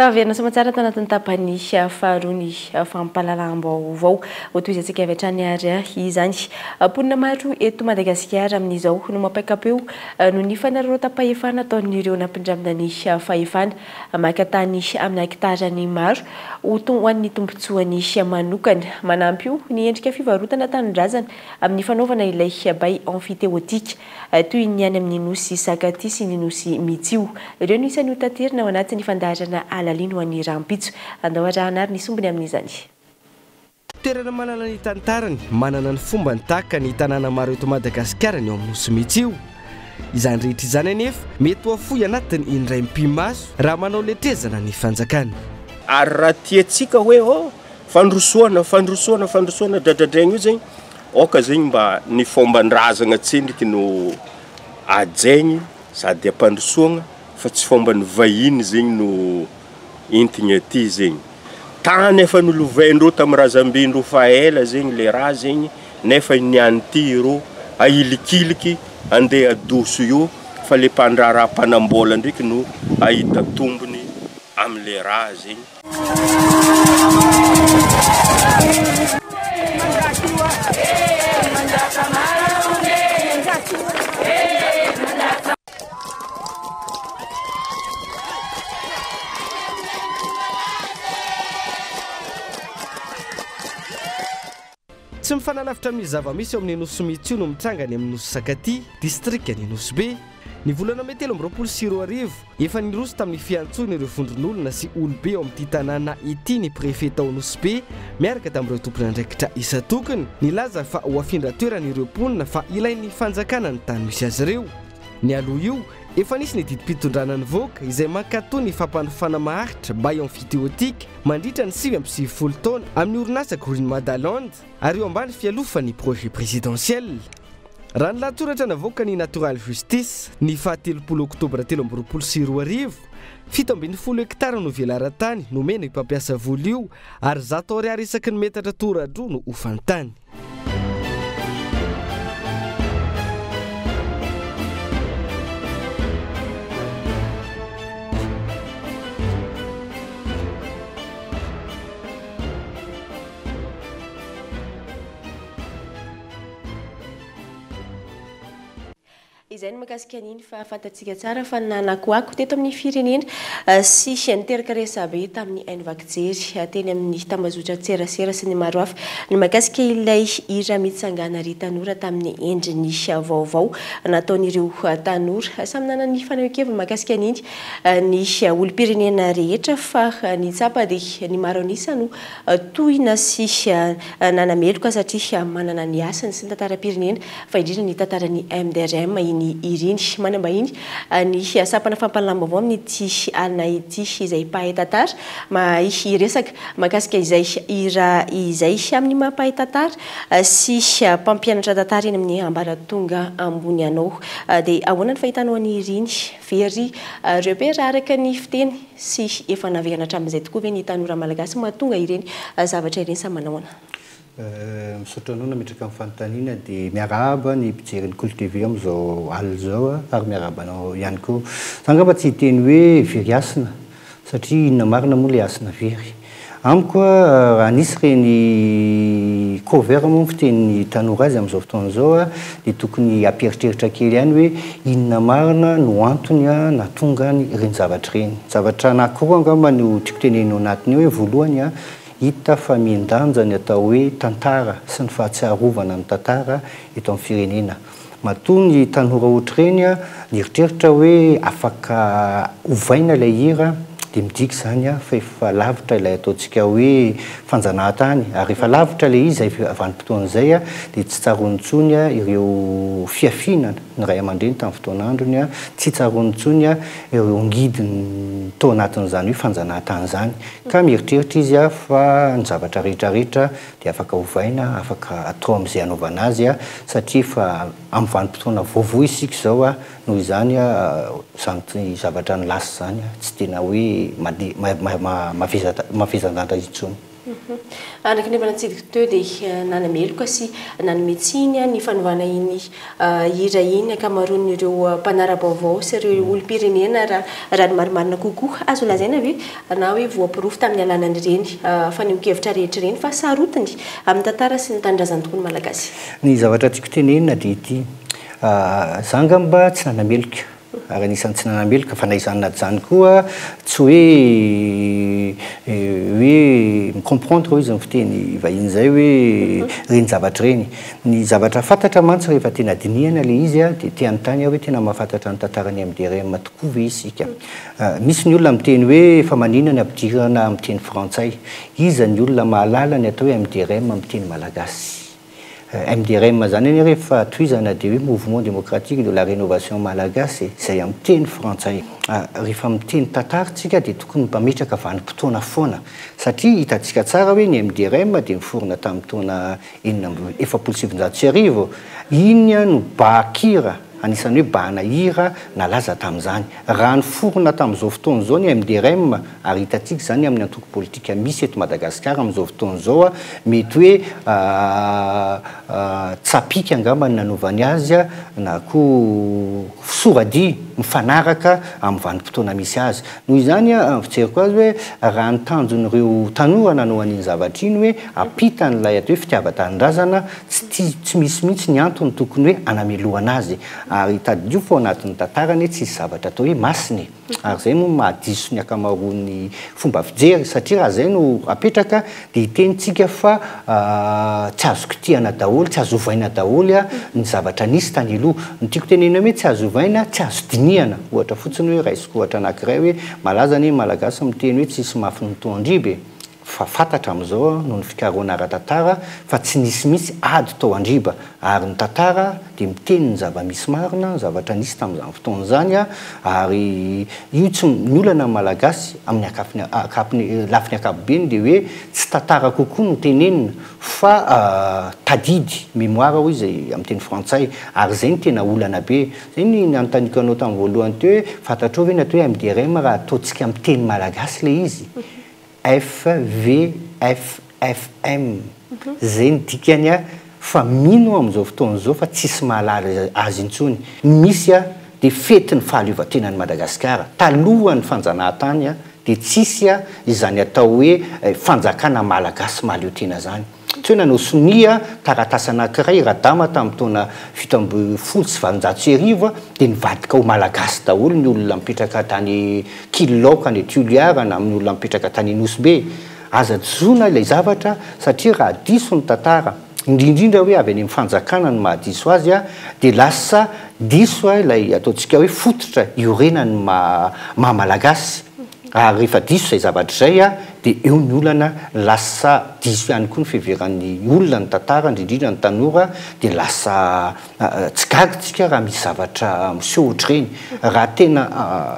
Taverina soamantsara tanatin'ny tapany faharoa ny fampahalalam-baovao. Hotohizantsika avy hatrany ary izany. Mponina maro eto Madagasikara amin'izao no mampiaka-peo noho ny fanararaotam-pahefana ataon'ireo nampindramina ny fahefana. Maka tany amina hektarany maro ho an'ny tombontsoany manokana. Manampy io ny endrika fivarotana tanindrazana amin'ny fanaovana ilay bail emphytéotique toy ny any amin'ny nosy Sakatia sy ny nosy Mitsio. Ireo no isan'ny hotaterina ao anatin'ny fandaharana alalino ho an'ny rahampitso. Andao arahana ary ny sombiny amin'izany. Toerana manana ny tantarany, manana ny fombany tahaka ny tanàna maro eto Madagasikara ny ao amin'ny nosy Mitsio. Izany rehetra izany anefa mety ho afoy anatiny indray mipi-maso raha manao letrezana ny fanjakana. Ary raha tiantsika hoe oh, fandrosoana, fandrosoana, fandrosoana dradradraigna io zegny, aoka zegny mba ny fomban-drazagna tsendriky no ajaigny sady ampandrosoagna fa tsy fomban'ny vahiny zegny no entigny aty zegny. Tany efa nolovaindreo tamin'ny razambendreo fa ela zegny le raha zegny, nefa niany ty ireo ahilikiliky andeha adoso io fa le mpandraharaha mpanambola ndraiky no ahita tombony am'le raha zegny. Tsy mifanalavitra amin'ny zava-misy eo amin'ny nosy Mitsio no mitranga any amin'ny nosy Sakatia, distrikan'ny Nosy Be. Ny volana mey 2023, efa niroso tamin'ny fiantsoana ireo vondron'olona sy olobe ao amin'ity tanàna ity ny préfet tao Nosy Be miaraka tamin'ireo tompon'andraikitra isan-tokony. Nilaza fa ho afindra toerana ireo mponina fa ilain'ny fanjakana ny tany misy azy ireo. Nialoha io, efa nisy ny didim-pitondrana nivoaka izay mankatò ny fampanofana maharitra bail emphytéotique mandritra ny 99 taona amin'ny orinasa Green Madaland ary eo ambany fialofan'ny projet présidentiel. Raha ny lahatsoratra navoaka ny Natural Justice ny faha-30 oktobra 2023, 17 hektara no velaran-tany nomena io mpampiasa vola io ary 100 ariary isaky ny metatra toradroa no hofan-tany. Izay no mahakasika an'iny fa fantatsika tsara fa nanakoako teto amin'ny firenena sy niteraka resabe tamin'ny haino vaky jery teny amin'ny tambazotran-tserasera sy ny maro hafa ny mahakasika ilay hira Mitsangàna ry tanora tamin'ny endriny vaovao nataon'ireo tanora. Samy nanana ny fanehoan-keviny mahakasika an'iny ny olom-pirenena rehetra fa ny tsapa dia ny maro an'isa no tohina sy nanameloka satria manana ny hasiny sy ny tantaram-pirenena fa indrindra ny tantaran'ny MDRM iny hira iny. Manam-bahiny ny sampana fampahalalam-baovao amin'ity alina ity izay mpahay tantara mahay hiresaka mahakasika izay hira izay amin'ny maha mpahay tantara sy mpampianatra tantara eny amin'ny ambaratonga ambony anao. Dia ahoana ny fahitanao an'i hira iny? Very repère araka ny fiteny sy efa naverina hatramin'izay tokoa ve ny tanora malagasy mahatonga ireny zavatra ireny sa manahoana? Misaotra anao nametraka ny fanontaniana dia miarahaba ny mpijery ny Kolo TV amin'izao alina izao ary miarahaba anao ihany koa. Za angamba tsy hiteny hoe very hasina satria inona marina moa ilay hasina very. Amiko raha nisy ireny cover moa ny fitenin'ny tanora azy amin'izao fotoana izao dia tokony hampieritreritra kely ihany hoe inona marina no antony nahatonga ireny zavatra ireny. Zavatra anankiroa angamba no tiako tenenina ao anatiny ao hoe voalohany Hita fa mihen-danja ny atao hoe tantara sy ny fahatsiarovana ny tantara eto amin'ny firenena. Matoa ny tanora ohatr'ireny nieritreritra hoe afaka ovaina ilay hira dia midika izany fa efa lavitra ilay ataontsika hoe fanjanahantany ary rehefa lavitra ilay izy izay vanim-potoana izay dia tsy tsaroany intsony ireo fihafiana ny ray aman-dreny tamin'ny fotoan'androny, tsy tsaroany intsony ireo ngidiny tao anatin'izany hoe fanjanahantany izany. Ka mieritreritra izy fa ny zavatra rehetra rehetra dia afaka ovaina, afaka atao amin'izay anaovana azy satria efa amin'ny vanim-potoana vaovao isika izao noho izany izany zavatra ny lasa izany tsy tena hoe mavesa-danja intsony. Araka ny efa natsidiko teo dia nanameloka sy nanome tsiny ny fanovana iny hira iny ankamaroan'ireo mpanara-baovao sy ireo olom-pirenena raha raha ny marimarina kokoa. Azo lazaina ve na hoe voaporofo tamin'ny alalan'ireny fanehoan-kevitra rehetra ireny fa sarotiny amin'ny tantara sy ny tanindrazany tokoa ny Malagasy? Ny zavatra tiako tenenina dia ity, za angamba tsy nanameloka Ary anisan'ny tsy nanameloka fa na izany na izany koa tsy hoe hoe mi-comprendre hoy izy ny fiteny vahiny izay hoe ireny zavatra ireny. Ny zavatra fantatra mantsy rehefa tena dinihana ilay izy dia te hanontany aho hoe tena mahafantatra ny tantaran'ny MDRM tokoa ve isika? Misy ny olona miteny hoe fa maninona ny ampidirana amin'ny teny frantsay? Iza ny olona mahalala ny atao hoe MDRM amin'ny teny malagasy? MDRM zany anie rehefa tohizana dia hoe Mouvement Démocratique de la Rénovation Malagasy e, izay amin'ny teny frantsay. Rehefa miteny tantara tsika dia tokony mpametraka vanim-potoana foana satria hitantsika tsara hoe ny MDRM dia niforona tamin'ny taona 1946, iny no bakira, anisan'ny hoe bahana hira nalaza tamin'izany. Raha niforona tamin'izao fotoana izao ny MDRM, ary hitantsika izany amin'ny antoko politika misy eto Madagasikara amin'izao fotoana izao, mety hoe tsapika angamba ny nanaovany azy na koa soradia mifanaraka amin'ny vanim-potoana misy azy. Noho izany, ny fijeriko azy hoe raha ny tanjon'ireo tanora nanao an'iny zavatra iny hoe hampita an'ilay atao hoe fitiavan-tanindrazana, tsy tia, tsy misy mihitsy ny antony tokony hoe hanamelohana azy. Ary tadidio fa ao anatin'ny tantara anie tsisy zavatra atao hoe masina e! Ary izay moa no mahadiso ny ankamaroan'ny fomba fijery satria raha izay no apetraka dia hiteny tsika fa tsy azo kitihana daholo, tsy azo ovaina daholo ny zavatra nisy tany aloha. Ny tiako tenenina hoe tsy azo ovaina, tsy azo dinihana. Ohatra fotsiny hoe raisiko ohatra anankiray hoe malaza anie ny Malagasy miteny hoe tsisy mafy ny toandriba e! Fa fantatra amin'izao noho ny fikarohana ara-tantara fa tsy nisy mihitsy ady tao Andriba ary ny tantara dia miteny ny zava-misy marina, ny zavatra nisy tamin'izany fotoana izany ary io tsy, ny olana amin'ny Malagasy amin'ny ankafiny, ankapony, lafiny ankapobeny dia hoe tsy tantara kokoa no tenenina fa tadidy, mémoire hoy izay amin'ny teny frantsay, ary izay no tena olana be. Izay ny nanontaniako anao tamin'ny voalohany teo hoe fantatrao ve ny atao hoe MDRM raha ataontsika amin'ny teny malagasy ilay izy? FVFFM, zay ny dikany a, fa mino aho amin'izao fotoana izao fa tsisy mahalala azy intsony, ny misy a dia fetin'ny fahaleovantenan'i Madagasikara, talohan'ny fanjanahantany a dia tsisy a izany atao hoe fanjakana malagasy mahaleo tena zany. Tsy Tsy hoe nanao sonia taratasy anankiray Radama tamin'ny taona 1817 dia nivadika ho Malagasy daholo ny olona mipetraka tany Kilaoka any Toliara na amin'ny olona mipetraka tany Nosy Be. Aza disoina ilay zavatra satria raha diso ny tantara, indrindrindra hoe avy any amin'ny fanjakana no mahadiso azy dia lasa diso ilay ataontsika hoe fototra iorenan'ny maha Malagasy. Ary rehefa diso izay zavatra izay dia eo ny olana, lasa diso ihany koa ny fiheveran'ny olona ny tantara, indrindrindra ny tanora, dia lasa tsy gaga isika raha misy zavatra miseho ohatr'ireny. Raha tena,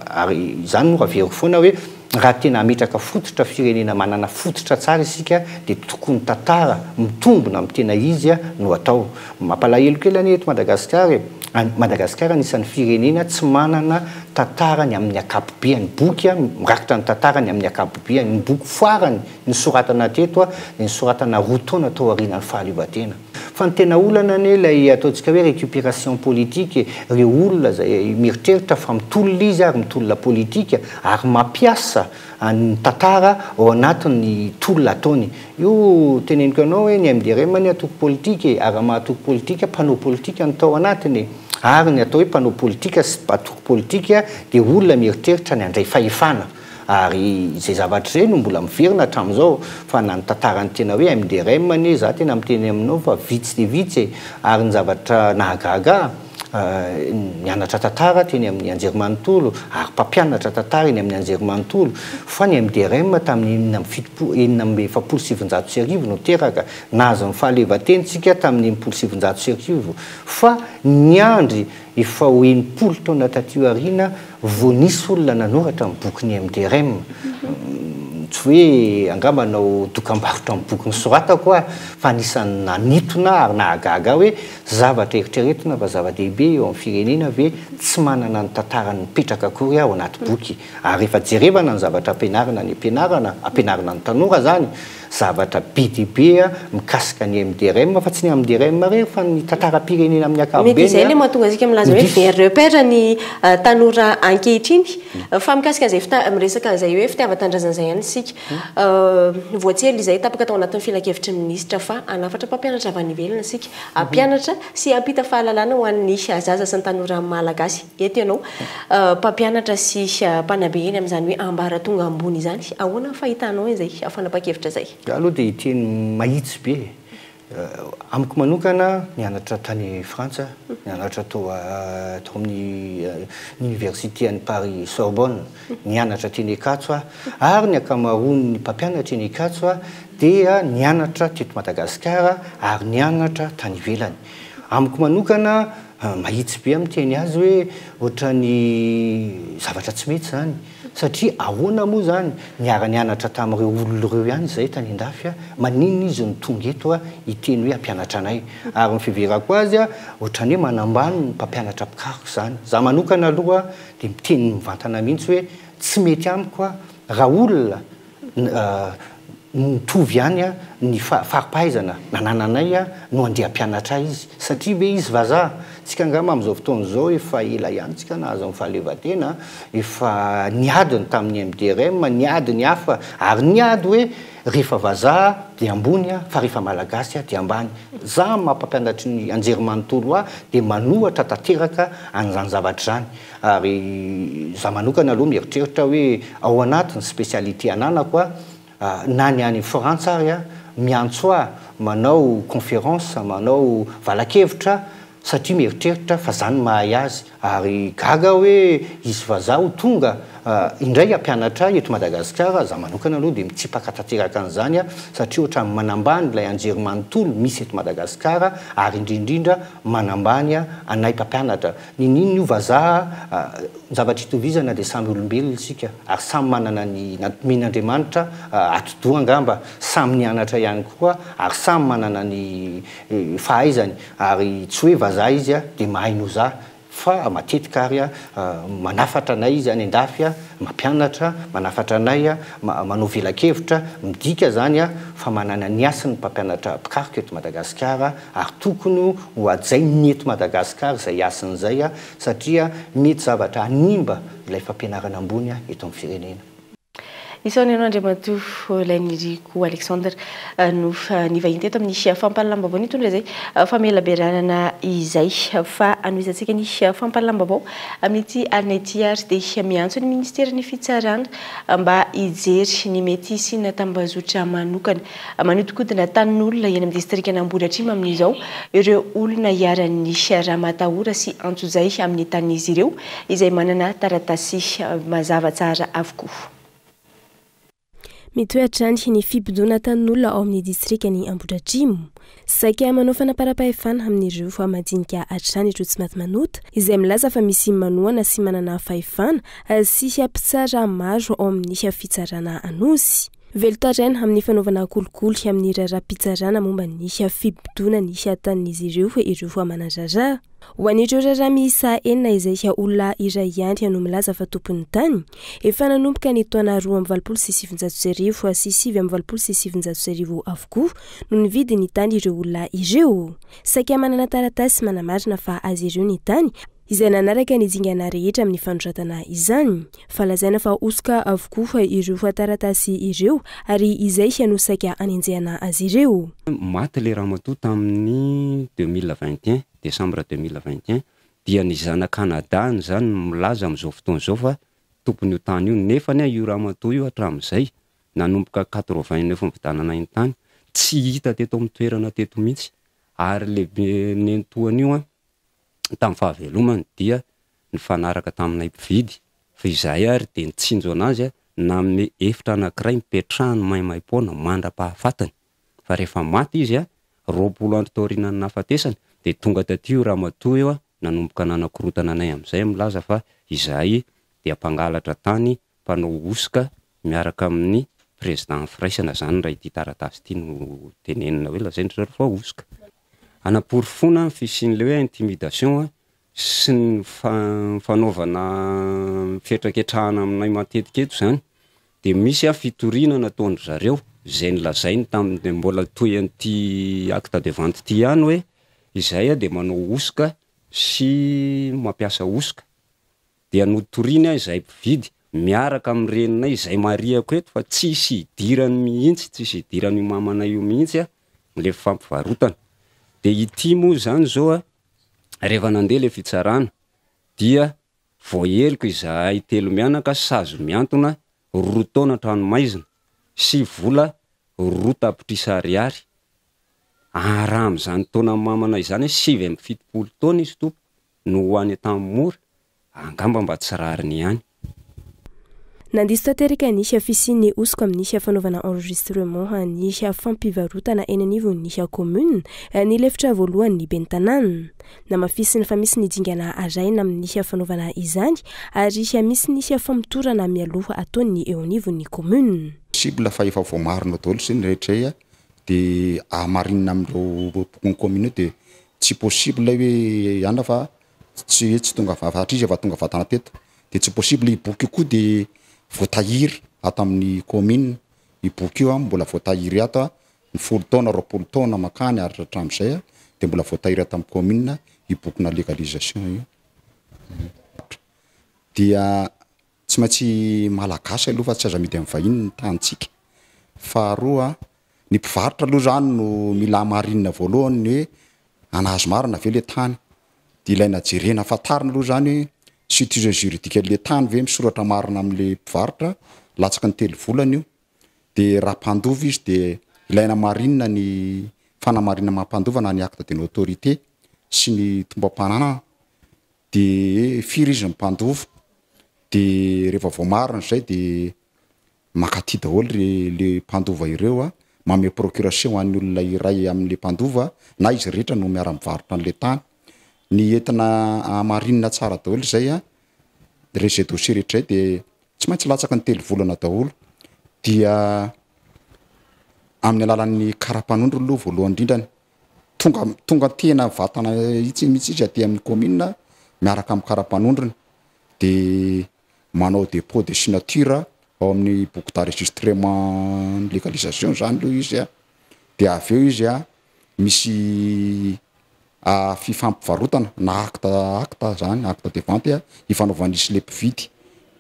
ary izany moa averiko foana hoe, raha tena hametraka fototra firenena manana fototra tsara isika dia tokony tantara mitombina amin'ny tena izy no atao. Mampalahelo kely anie eto Madagasikara e! Madagasikara anisan'ny firenena tsy manana tantarany amin'ny ankapobeany, boky mirakitra ny tantarany amin'ny ankapobeany. Ny boky farany nosoratana teto dia nosoratana roa taona tao aorianan'ny fahaleovantena. Fa ny tena olana anie ilay ataontsika hoe récupération politique e, ireo olona izay mieritreritra fa mitolona izy ary mitolona politika ary mampiasa ny tantara ao anatin'ny tolona ataony. Io teneniko anao hoe ny MDRM anie antoko politika e, ary raha maha antoko politika, mpanao politika no tao anatiny e. Ary ny atao hoe mpanao politika sy antoko politika dia olona mieritreritra ny handray fahefana. Ary izay zavatra izay no mbola miverina hatramin'izao, fa na ny tantaran'ny tena hoe MDRM anie, za tena miteny aminao fa vitsy dia vitsy e! Ary ny zavatra nahagaga ahy, nianatra tantara teny amin'ny anjerimanontolo, ary mpampianatra tantara eny amin'ny anjerimanontolo, fa ny MDRM tamin'ny 76, 1946 no teraka, nahazo ny fahaleovantena isika tamin'ny 1960, fa niandry Efa ho 60 taona taty aoriana vao nisy olona nanoratra ny bokin'ny MDRM. Tsy hoe angamba hanao dokambarotra ny boky nosoratako aho fa anisan'ny nanintona ary nahagaga ahy hoe zavatra eritreretina fa zava-dehibe eo amin'ny firenena ve tsy manana ny tantarany mipetraka akory ao anaty boky. Ary rehefa jerevana ny zavatra ampianarina any am-pianarana, ampianarina ny tanora izany, zavatra be dia be mikasika ny MDRM, fa tsy ny MDRM irery fa ny tantaram-pirenena amin'ny ankapobeny. Mety izay ilay mahatonga antsika milaza hoe very repère ny tanora ankehitriny. Fa mikasika an'izay fita- miresaka an'izay hoe fitiavan-tanindrazana izay ihany isika. Voatsely izay tapaka tao anatin'ny filankevitry ny minisitra fa hanafatra mpampianatra avy any ivelany isika, hampianatra sy hampita fahalalana ho an'ny zaza sy ny tanora malagasy. Eto ianao, mpampianatra sy mpanabe eny amin'izany hoe ambaratonga ambony izany, ahoana ny fahitanao izay fanapahan-kevitra izay? Za aloha dia hiteny mahitsy be e. Amiko manokana, nianatra tany Frantsa, nianatra tao tao amin'ny université any Paris Sorbonne, nianatra teny Ankatso aho, ary ny ankamaroan'ny mpampianatra eny Ankatso dia nianatra teto Madagasikara ary nianatra tany ivelany. Amiko manokana, Mahitsy be miteny azy hoe ohatran'ny zavatra tsy mety izany satria ahoana moa izany niara nianatra tamin'ireo olona ireo ihany izahay tany andafy a, maninona izy no tonga eto a hiteny hoe hampianatra anay? Ary ny fiheverako azy a ohatran'ny hoe manambany ny mpampianatra mpikaroka izany. Za manokana aloha dia miteny mivantana mihitsy hoe tsy mety amiko a raha olona Mitovy ihany ny fari-pahaizana nanananay no andeha hampianatra ahy izy. Satria ve izy vazaha? Tsika angamba amin'izao fotoana izao efa ela ihany tsika nahazo ny fahaleovantena, efa niady ny tamin'ny MDRM, niady ny hafa, ary niady hoe rehefa vazaha dia ambony fa rehefa malagasy dia ambany. Za amin'ny maha mpampianatry ny anjerimanontolo ahy dia manohatra tanteraka an'izany zavatra izany. Ary za manokana aloha mieritreritra hoe ao anatin'ny spécialité ananako aho, na ny any Frantsa ary aho, miantso ahy manao conférence, manao valakevitra satria mieritreritra fa za no mahay azy. Ary gaga aho hoe hisy vazaha ho tonga indray hampianatra ahy eto Madagasikara, za manokana aloha dia mitsipaka tanteraka an'izany aho satria ohatran'ny manambany ilay anjerimanontolo misy eto Madagasikara ary indrindrindra manambany anay mpampianatra. Niniana io vazaha a, ny zavatra itovizana dia samy olombelona isika ary samy manana ny nomen'Andriamanitra atidoha angamba, samy nianatra ihany koa ary samy manana ny fahaizany ary tsy hoe vazaha izy dia mahay noho za fa matetika ary manafatra anay izy any andafy mampianatra, manafatra anay, manao velakevitra, midika izany fa manana ny hasiny ny mpampianatra mpikaroka eto Madagasikara ary tokony ho hajain'ny eto Madagasikara izay hasiny izay satria mety zavatra hanimba ilay fampianarana ambony eto amin'ny firenena. Isaorana ianao Andriamatoa Lainiriko Alexandre no nivahiny teto amin'ny fampahalalam-baovao nitondra izay famelabelarana izay. Fa hanohizantsika ny fampahalalam-baovao amin'ity alina ity ary dia miantso ny minisiteran'ny fitsarana mba hijery ny mety hisiana tambazotra manokana manodinkodina tanin'olona eny amin'ny distrikan'Ambohidratrimo amin'izao ireo olona iharan'ny ramatahora sy antsojay amin'ny tanin'izy ireo izay manana taratasy mazava tsara avokoa. Mitohy hatrany ny fibodoana tanin'olona ao amin'ny distrikan'i Ambohidratrimo. Saika manao fanaparam-pahefana amin'ireo madinika hatrany ireo tsy maty manota, izay milaza fa misy manohana sy manana fahefana sy mpitsara maro ao amin'ny fitsarana Anosy. Velon-taraina amin'ny fanaovana kolikoly amin'ny raharaham-pitsarana momba ny fibodoana ny tanin'izy ireo ireo manan-draharaha. Ho an'ireo raharaha miisa enina izay olona iray ihany no milaza fa tompon'ny tany, efa nanomboka ny taona 1982 sy 1989 avokoa no nividy ny tany ireo olona ireo. Saika manana taratasy manamarina fa azy ireo ny tany, izay nanaraka ny dingana rehetra amin'ny fanoratana izany. Fa lazaina fa hosoka avokoa ireo taratasy ireo ary izay no saika hanenjehana azy ireo. Maty ilay ramatoa tamin'ny 2021, décembre 2021, dia ny zanak'anadahiny izany no milaza amin'izao fotoana izao fa tompon'io tany io, nefany io ramatoa io hatramin'izay nanomboka 89 nividianana iny tany, tsy hita teto amin'ny toerana teto mihitsy, ary ilay nenitoany io tamin'ny fahavelomany dia nifanaraka taminay mpividy fa izahay ary dia nitsinjo anazy nanome efitra anankiray nipetrahany maimaimpoana mandra-pahafatiny fa rehefa maty izy 20 andro taorianan'ny nahafatesany dia tonga taty io ramatoa io nanomboka nanakorotana anay amin'izay milaza fa izahay dia mpangalatra tany mpanao hosoka miaraka amin'ny président firaisana zany raha ity taratasy ity no tenenina hoe lazain-dry zareo fa hosoka. Hanaporofoana ny fisian'ilay hoe intimidation sy ny fanaovana fihetraketrahana aminay matetika eto izany dia misy fitoriana nataon-dry zareo izay nolazainy tamin'ny mbola toy an'ity acte de vente ity ihany hoe izahay dia manao hosoka sy mampiasa hosoka dia notoriany aho izahay mpividy miaraka amin'ny reninay izay marihako eto fa tsisy idirany mihitsy, tsisy idiran'io mamanay io mihitsy le fampivarotana. Dia ity moa izany izao a, rehefa nandeha le fitsarana dia voaheloka izahay telo mianaka sazy mihantona roa taona an-tranomaizina sy vola 2 tapitrisa ariary. Ary raha amin'izany taonan'ny mamanay izany 79 taona izy tompoko no ho any Antanimora, angamba mba tsy rariny ihany. Nandiso tanteraka ny fisian'ny hosoka amin'ny fanaovana enregistrement ny fampivarotana eny anivon'ny commune ny lefitra voalohan'ny ben'ny tanàna. Namafisiny fa misy ny dingana arahina amin'ny fanaovana izany ary misy ny famotorana mialoha ataon'ny eo anivon'ny commune. Possible fa efa voamarina daholo izay ny rehetra izay dia hamarinina amin'ireo bokin'ny commune io dia tsy possible hoe anona fa tsy hoe tsy tonga satria izy efa tonga vatana teto dia tsy possible io boky io koa dia voatahiry ato amin'ny commune io boky io mbola voatahiry ato ny 10 taona 20 taona makany ary hatramin'izay dia mbola voatahiry ato amin'ny commune io bokina légalisation io dia tsy maintsy malagasy aloha fa tsy azo amidy amin'ny vahiny ny tanintsika. Faharoa ny mpivarotra aloha zany no mila hamarinina voalohany ny hoe anazy marina ve le tany de ilaina jerena fantarina aloha zany hoe situation juridique le tany ve misoratra marina am'le mpivarotra latsaky ny 3 volana io de raha mpandova izy de ilaina marinina ny fanamarina mampandova na ny acte de notoriété sy ny tombam-pananana de firy izy ny mpandova de rehefa voamarina zay de mankaty daholo re le mpandova ireo a manome procuration an'ny olona iray amin'le mpandova na izy rehetra no miara-mivarotra an'le tany ny entina amarinina tsara daholo zay a re zay dossier rehetra zay de tsy maintsy latsaky ny 3 volana daholo dia amin'ny alalan'ny kara-panondro aloha voalohany indrindrany tonga tonga tena vatana itsy mihitsy izy aty amin'ny commune miaraka amin'ny kara-panondrony de manao dépôt de signature ao amin'ny boky d'enregistrement légalisation zany aloha izy a de avy eo izy a misy fifampivarotana na acte zany acte de vente a ifanaovan'isy le mpividy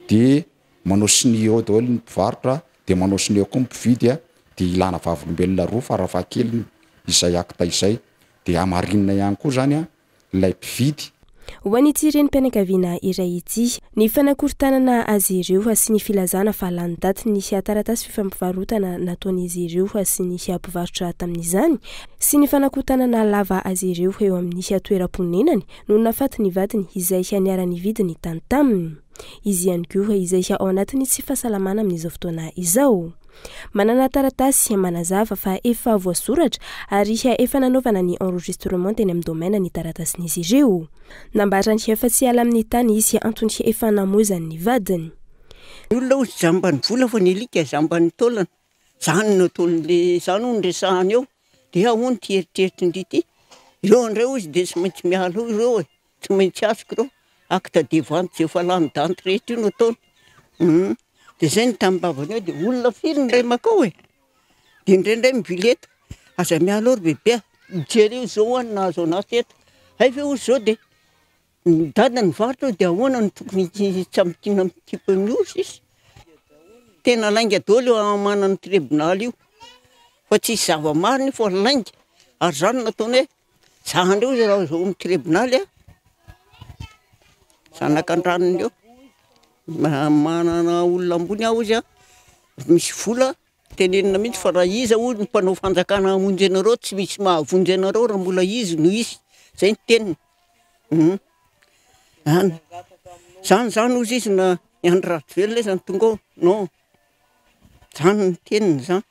de manao signé ao daholo ny mpivarotra. dia manao sonia koa ny mpividy a, dia ilana vavolombelona roa farafahakeliny izay acte izay, dia hamarinina ihany koa zany a ilay mpividy. Ho an'ity renim-pianakaviana iray ity, ny fanakorontanana azy ireo sy ny filazana fa lany daty ny taratasy fifampivarotana nataon'izy ireo sy ny mpivarotra tamin'izany sy ny fanakorontanana lava azy ireo eo amin'ny toeram-ponenany no nahafaty ny vadiny izay niara-nividy ny tany taminy. Izy ihany koa izay ao anatin'ny tsy fahasalamana amin'izao fotoana izao. Manana taratasy manazava fa efa voasoratra ary efa nanaovana ny enregistrement teny amin'ny domaine ny taratasin'izy ireo. Nambarany fa tsy hiala amin'ny tany izy antony efa namoizany ny vadiny. Ny olona hozy jamban'ny vola fa ny alika jamban'ny taolana. Zany no ataon'le, zany hono resahany eo. Dia ahoana ity eritreritrin-dry ity? Ireo indray hozy dia tsy maintsy miala eo ireo e. Tsy maintsy azoko ireo. Acte de vente izay efa lany daty rehetra io no ataony. Hum. Dia izay ny tanimbavany eo dia olona firy no indray mankao e? Dia indraindray mivily eto. Aza miala eo ry bebe a. Jereo izao ho'a ny nahazo an'ahy teto. Hay ve hozy izao dia ny dada nivarotra eo dia ahoana no tokony hitsambikiana mikipy ny osy izy? Tena lainga daholo io manana tribonaly io. Fa tsisy zava-marina io fa lainga. Ary izany no nataony hoe Za ndray hozy raha zao amin'ny tribonaly a, zanak'Andranony eo, manana olona ambony aho hozy a, misy vola, tenenina mihitsy fa raha iza hoy ny mpanao fanjakana hamonjy anareo tsy misy mahavonjy anareo raha mbola izy no izy, zay ny teniny, hum, zany, zany zany hozy izy na i Andry Rajoelina aiza no tonga ao, non, zany ny teniny zany.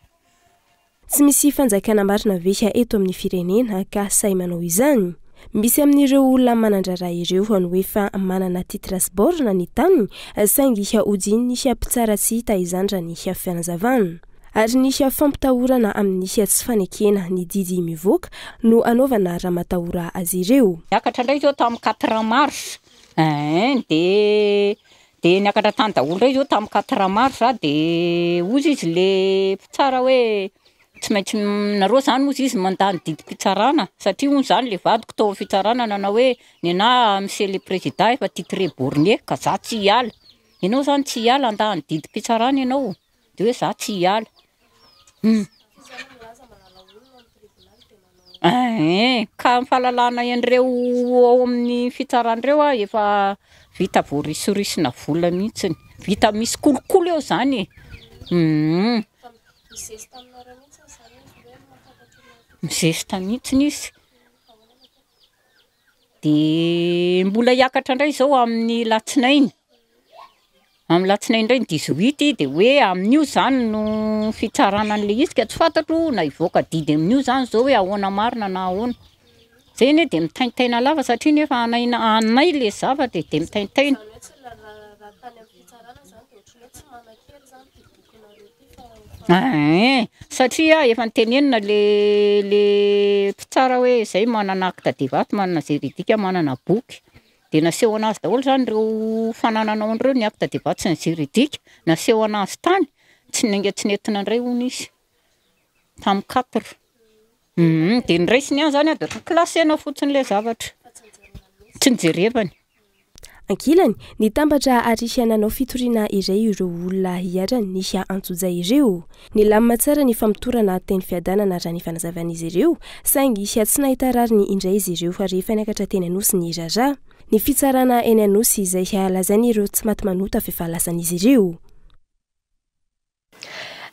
Tsy misy fanjakana marina ve eto amin'ny firenena ka sahy manao izany? Misy amin'ireo olona manan-draharaha ireo no efa manana titre sy borne ny taniny saingy hodian'ny mpitsara tsy hita izany raha ny fanazavana. Ary ny fampitahorana amin'ny tsy fanekena ny didy mivoaka no anaovana ramatahora azy ireo. Niakatra indray izao tamin'ny quatre mars ein de De niakatra tany daholo ndray zao tamin'ny quatre mars de hozy izy le mpitsara hoe tsy maintsy nareo zany hozy izy mandany didim-pitsarana satria hono zany le vadiko tao amin'ny fitsarana nanao hoe nenaha monsieur le président efa titré borné ka za tsy hiala, ianao zany tsy hiala handany didim-pitsarana ianao. De hoe za tsy hiala. Hum. Ehe, ka ny fahalalana an'ireo ao amin'ny fitsarana ireo a, efa vita voarisorisinà vola mihitsiny, vita misy kolikoly eo zany e, hum. Mizesta mihitsiny izy. De mbola hiakatra indray izao amin'ny latsinainy, amin'ny latsinainy indray ny dix huit de hoe amin'io zany no fitsarana an'le izy ka tsy fantatro na hivoaka didy amin'io zany zao hoe ahoana marina na ahoana, zay anie de mitaintaina lava satria nefa anay anay le zavatra e, de mitaintaina. Eeh, satria efa notenenina le le mpitsara hoe zay manana acte de vente, manana juridique, manana boky, de naseho anazy daholo zany ireo fanananao an'ireo, ny acte de vente sy ny juridique, naseho anazy tany, tsy nainga tsy nety nandray hono izy, tamin'ny quatre, hum, de noraisiny ihany zany de classena fotsiny le zavatra, tsy nojerevany. Ankilany, nitambatra ary nanao fitoriana iray ireo olona iharan'ny antsojay ireo. Nilamina tsara ny famotorana teny Fiadanana raha ny fanazavan'izy ireo, saingy tsy nahita rariny indray izy ireo rehefa niakatra teny Anosy ny raharaha. Ny fitsarana eny Anosy izay lazain'ireo tsy maty manota f'efa lasan'izy ireo.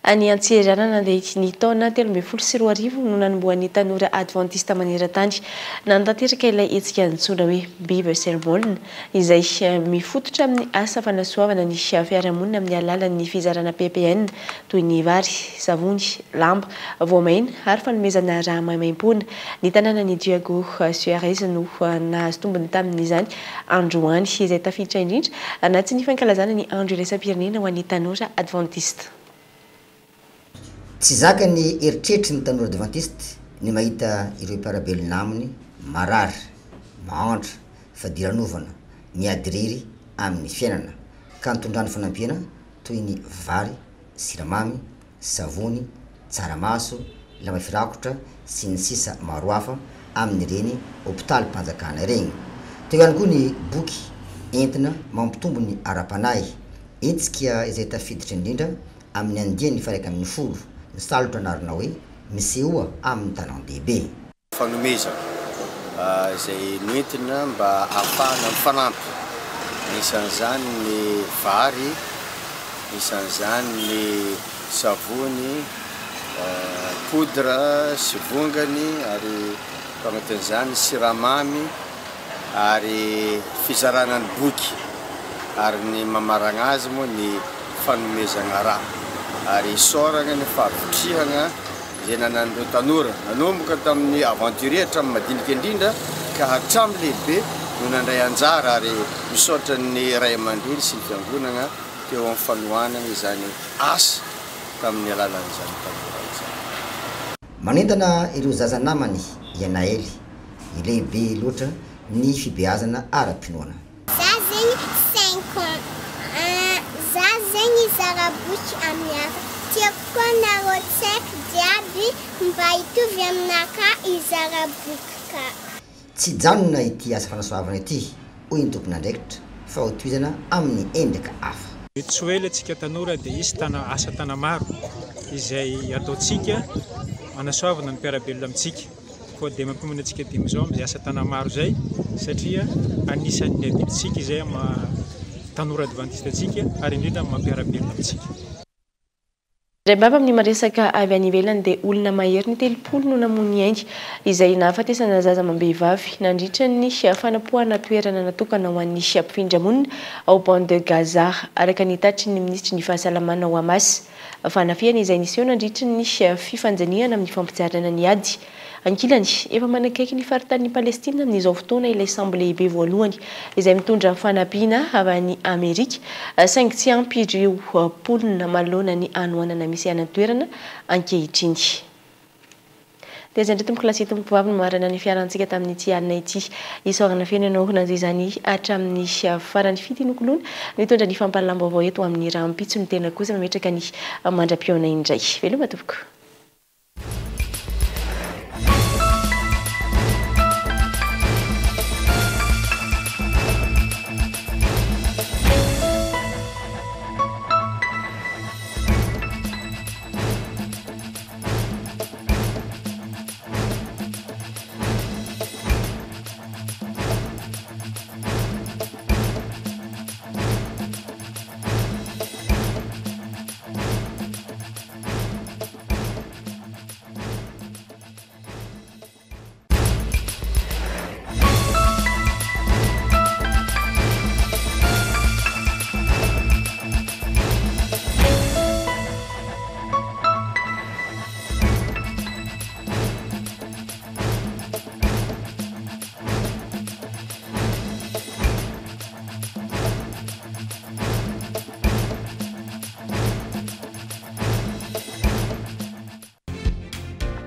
Any Antsiranana dia ny taona 2013 no nanombohan'ny tanora advantista maneran-tany nanatanteraka ilay hetsika antsoina hoe Be the Sermon izay mifototra amin'ny asa fanasoavana ny fiarahamonina amin'ny alalan'ny fizarana ppn toy ny vary, savony, lamba, voamaina ary fanomezana raha maimaimpoana. Ny tanànan'i Diego Suarez no nahazo tombony tamin'izany androany izay tafiditra indrindra anatin'ny fankalazana ny andro iraisam-pirenena ho an'ny tanora advantista. Tsy zakan'ny eritreritry ny tanora advantista ny mahita ireo mpiara-belona aminy marary, mahantra, fadiranovana, miady irery amin'ny fiainana, ka nitondrany fanampiana toy ny vary, siramamy, savony, tsaramaso, lamba firakotra, sy ny sisa maro hafa amin'ireny hopitalim-panjakana ireny. Teo ihany koa ny boky entina mampitombo ny ara-panahy, hetsika izay tafiditra indrindra. amin'ny andiany faha-11, nisalotra anarana hoe Misehoa amin'ny tanàn-dehibe. Fanomezana izay noentina mba hahafahana mifanampy, anisan'izany ny vary, anisan'izany ny savony, poudre sy vongany ary tao anatin'izany siramamy ary fizarana ny boky ary ny mamaragna azy moa ny fanomezagna rà ary isaoragna ny fahavitrihagna izay nanan'ireo tanora nanomboka tamin'ny aventurier hatramin'ny madinika indrindra ka hatramin'ny lehibe no nandray anjara ary misaotra ny ray aman-dreny sy ny fiangonagna teo amin'ny fanohanana izany asa tamin'ny alalan'izany tanora izany. Manentana ireo zaza namany i Anaely, lehibe loatra ny fibeazana ara-pinoana. Za zegny cinq ans. Za zegny hizara boky amin'ny hafa. Tiako koa nareo tsaiky jiaby mba hitovy aminakahy hizara boky ka. Tsy hijanona ity asa fanasoavana ity, hoy ny tompon'andraikitra, fa hotohizana amin'ny endrika hafa. Tsy ho ela isika tanora dia hisy tana asa tana-maro izay ataontsika hanasoavana ny mpiara-belona amintsika. Koa dia mampiomana antsika dimy izao amin'izay asa tana-maro izay satria anisan'ny adidintsika izay amin'ny maha tanora advantista antsika ary indrindra amin'ny maha mpiara-belona amintsika. Indraimbava amin'ny maresaka avy any ivelany dia olona mahery ny 30 no namoy ny ainy izay nahafatesana zaza amam-behivavy nandritra ny fanapoahana toerana natokana ho an'ny mpifindra-monina ao Bande de Gaza, araka ny tatitry ny minisitry ny fahasalamana ao Hamas. Fanafihana izay niseho nandritry ny fifanjanihana amin'ny fampijaharana ny ady. Ankilany, efa manakaiky ny faritanin'i Palestina amin'izao fotoana ilay sambo lehibe voalohany izay mitondra fanampiana avy any Amerika, saingy tsy ampy ireo mponina manoloana ny hanoanana misy any an-toerana ankehitriny. Dia izay indray tompoko lahy sy tompoko vavy no maharana ny fiarantsika tamin'ity alina ity. Isaorana feno ianao nanjo izany hatramin'ny farany. Fitia Nokoloana nitondra ny fampahalalam-baovao eto amin'ny rahampitso. Ny tena kosa mametraka ny mandra-pihaona indray. Veloma tompoko.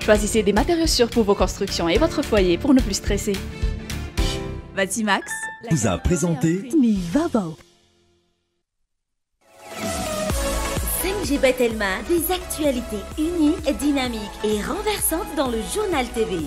Choisissez des matériaux sûrs pour vos constructions et votre foyer pour ne plus stresser. Batimax vous a présenté Ny vaovao. 5G by Telma, des actualités uniques, dynamiques et renversantes dans le journal TV.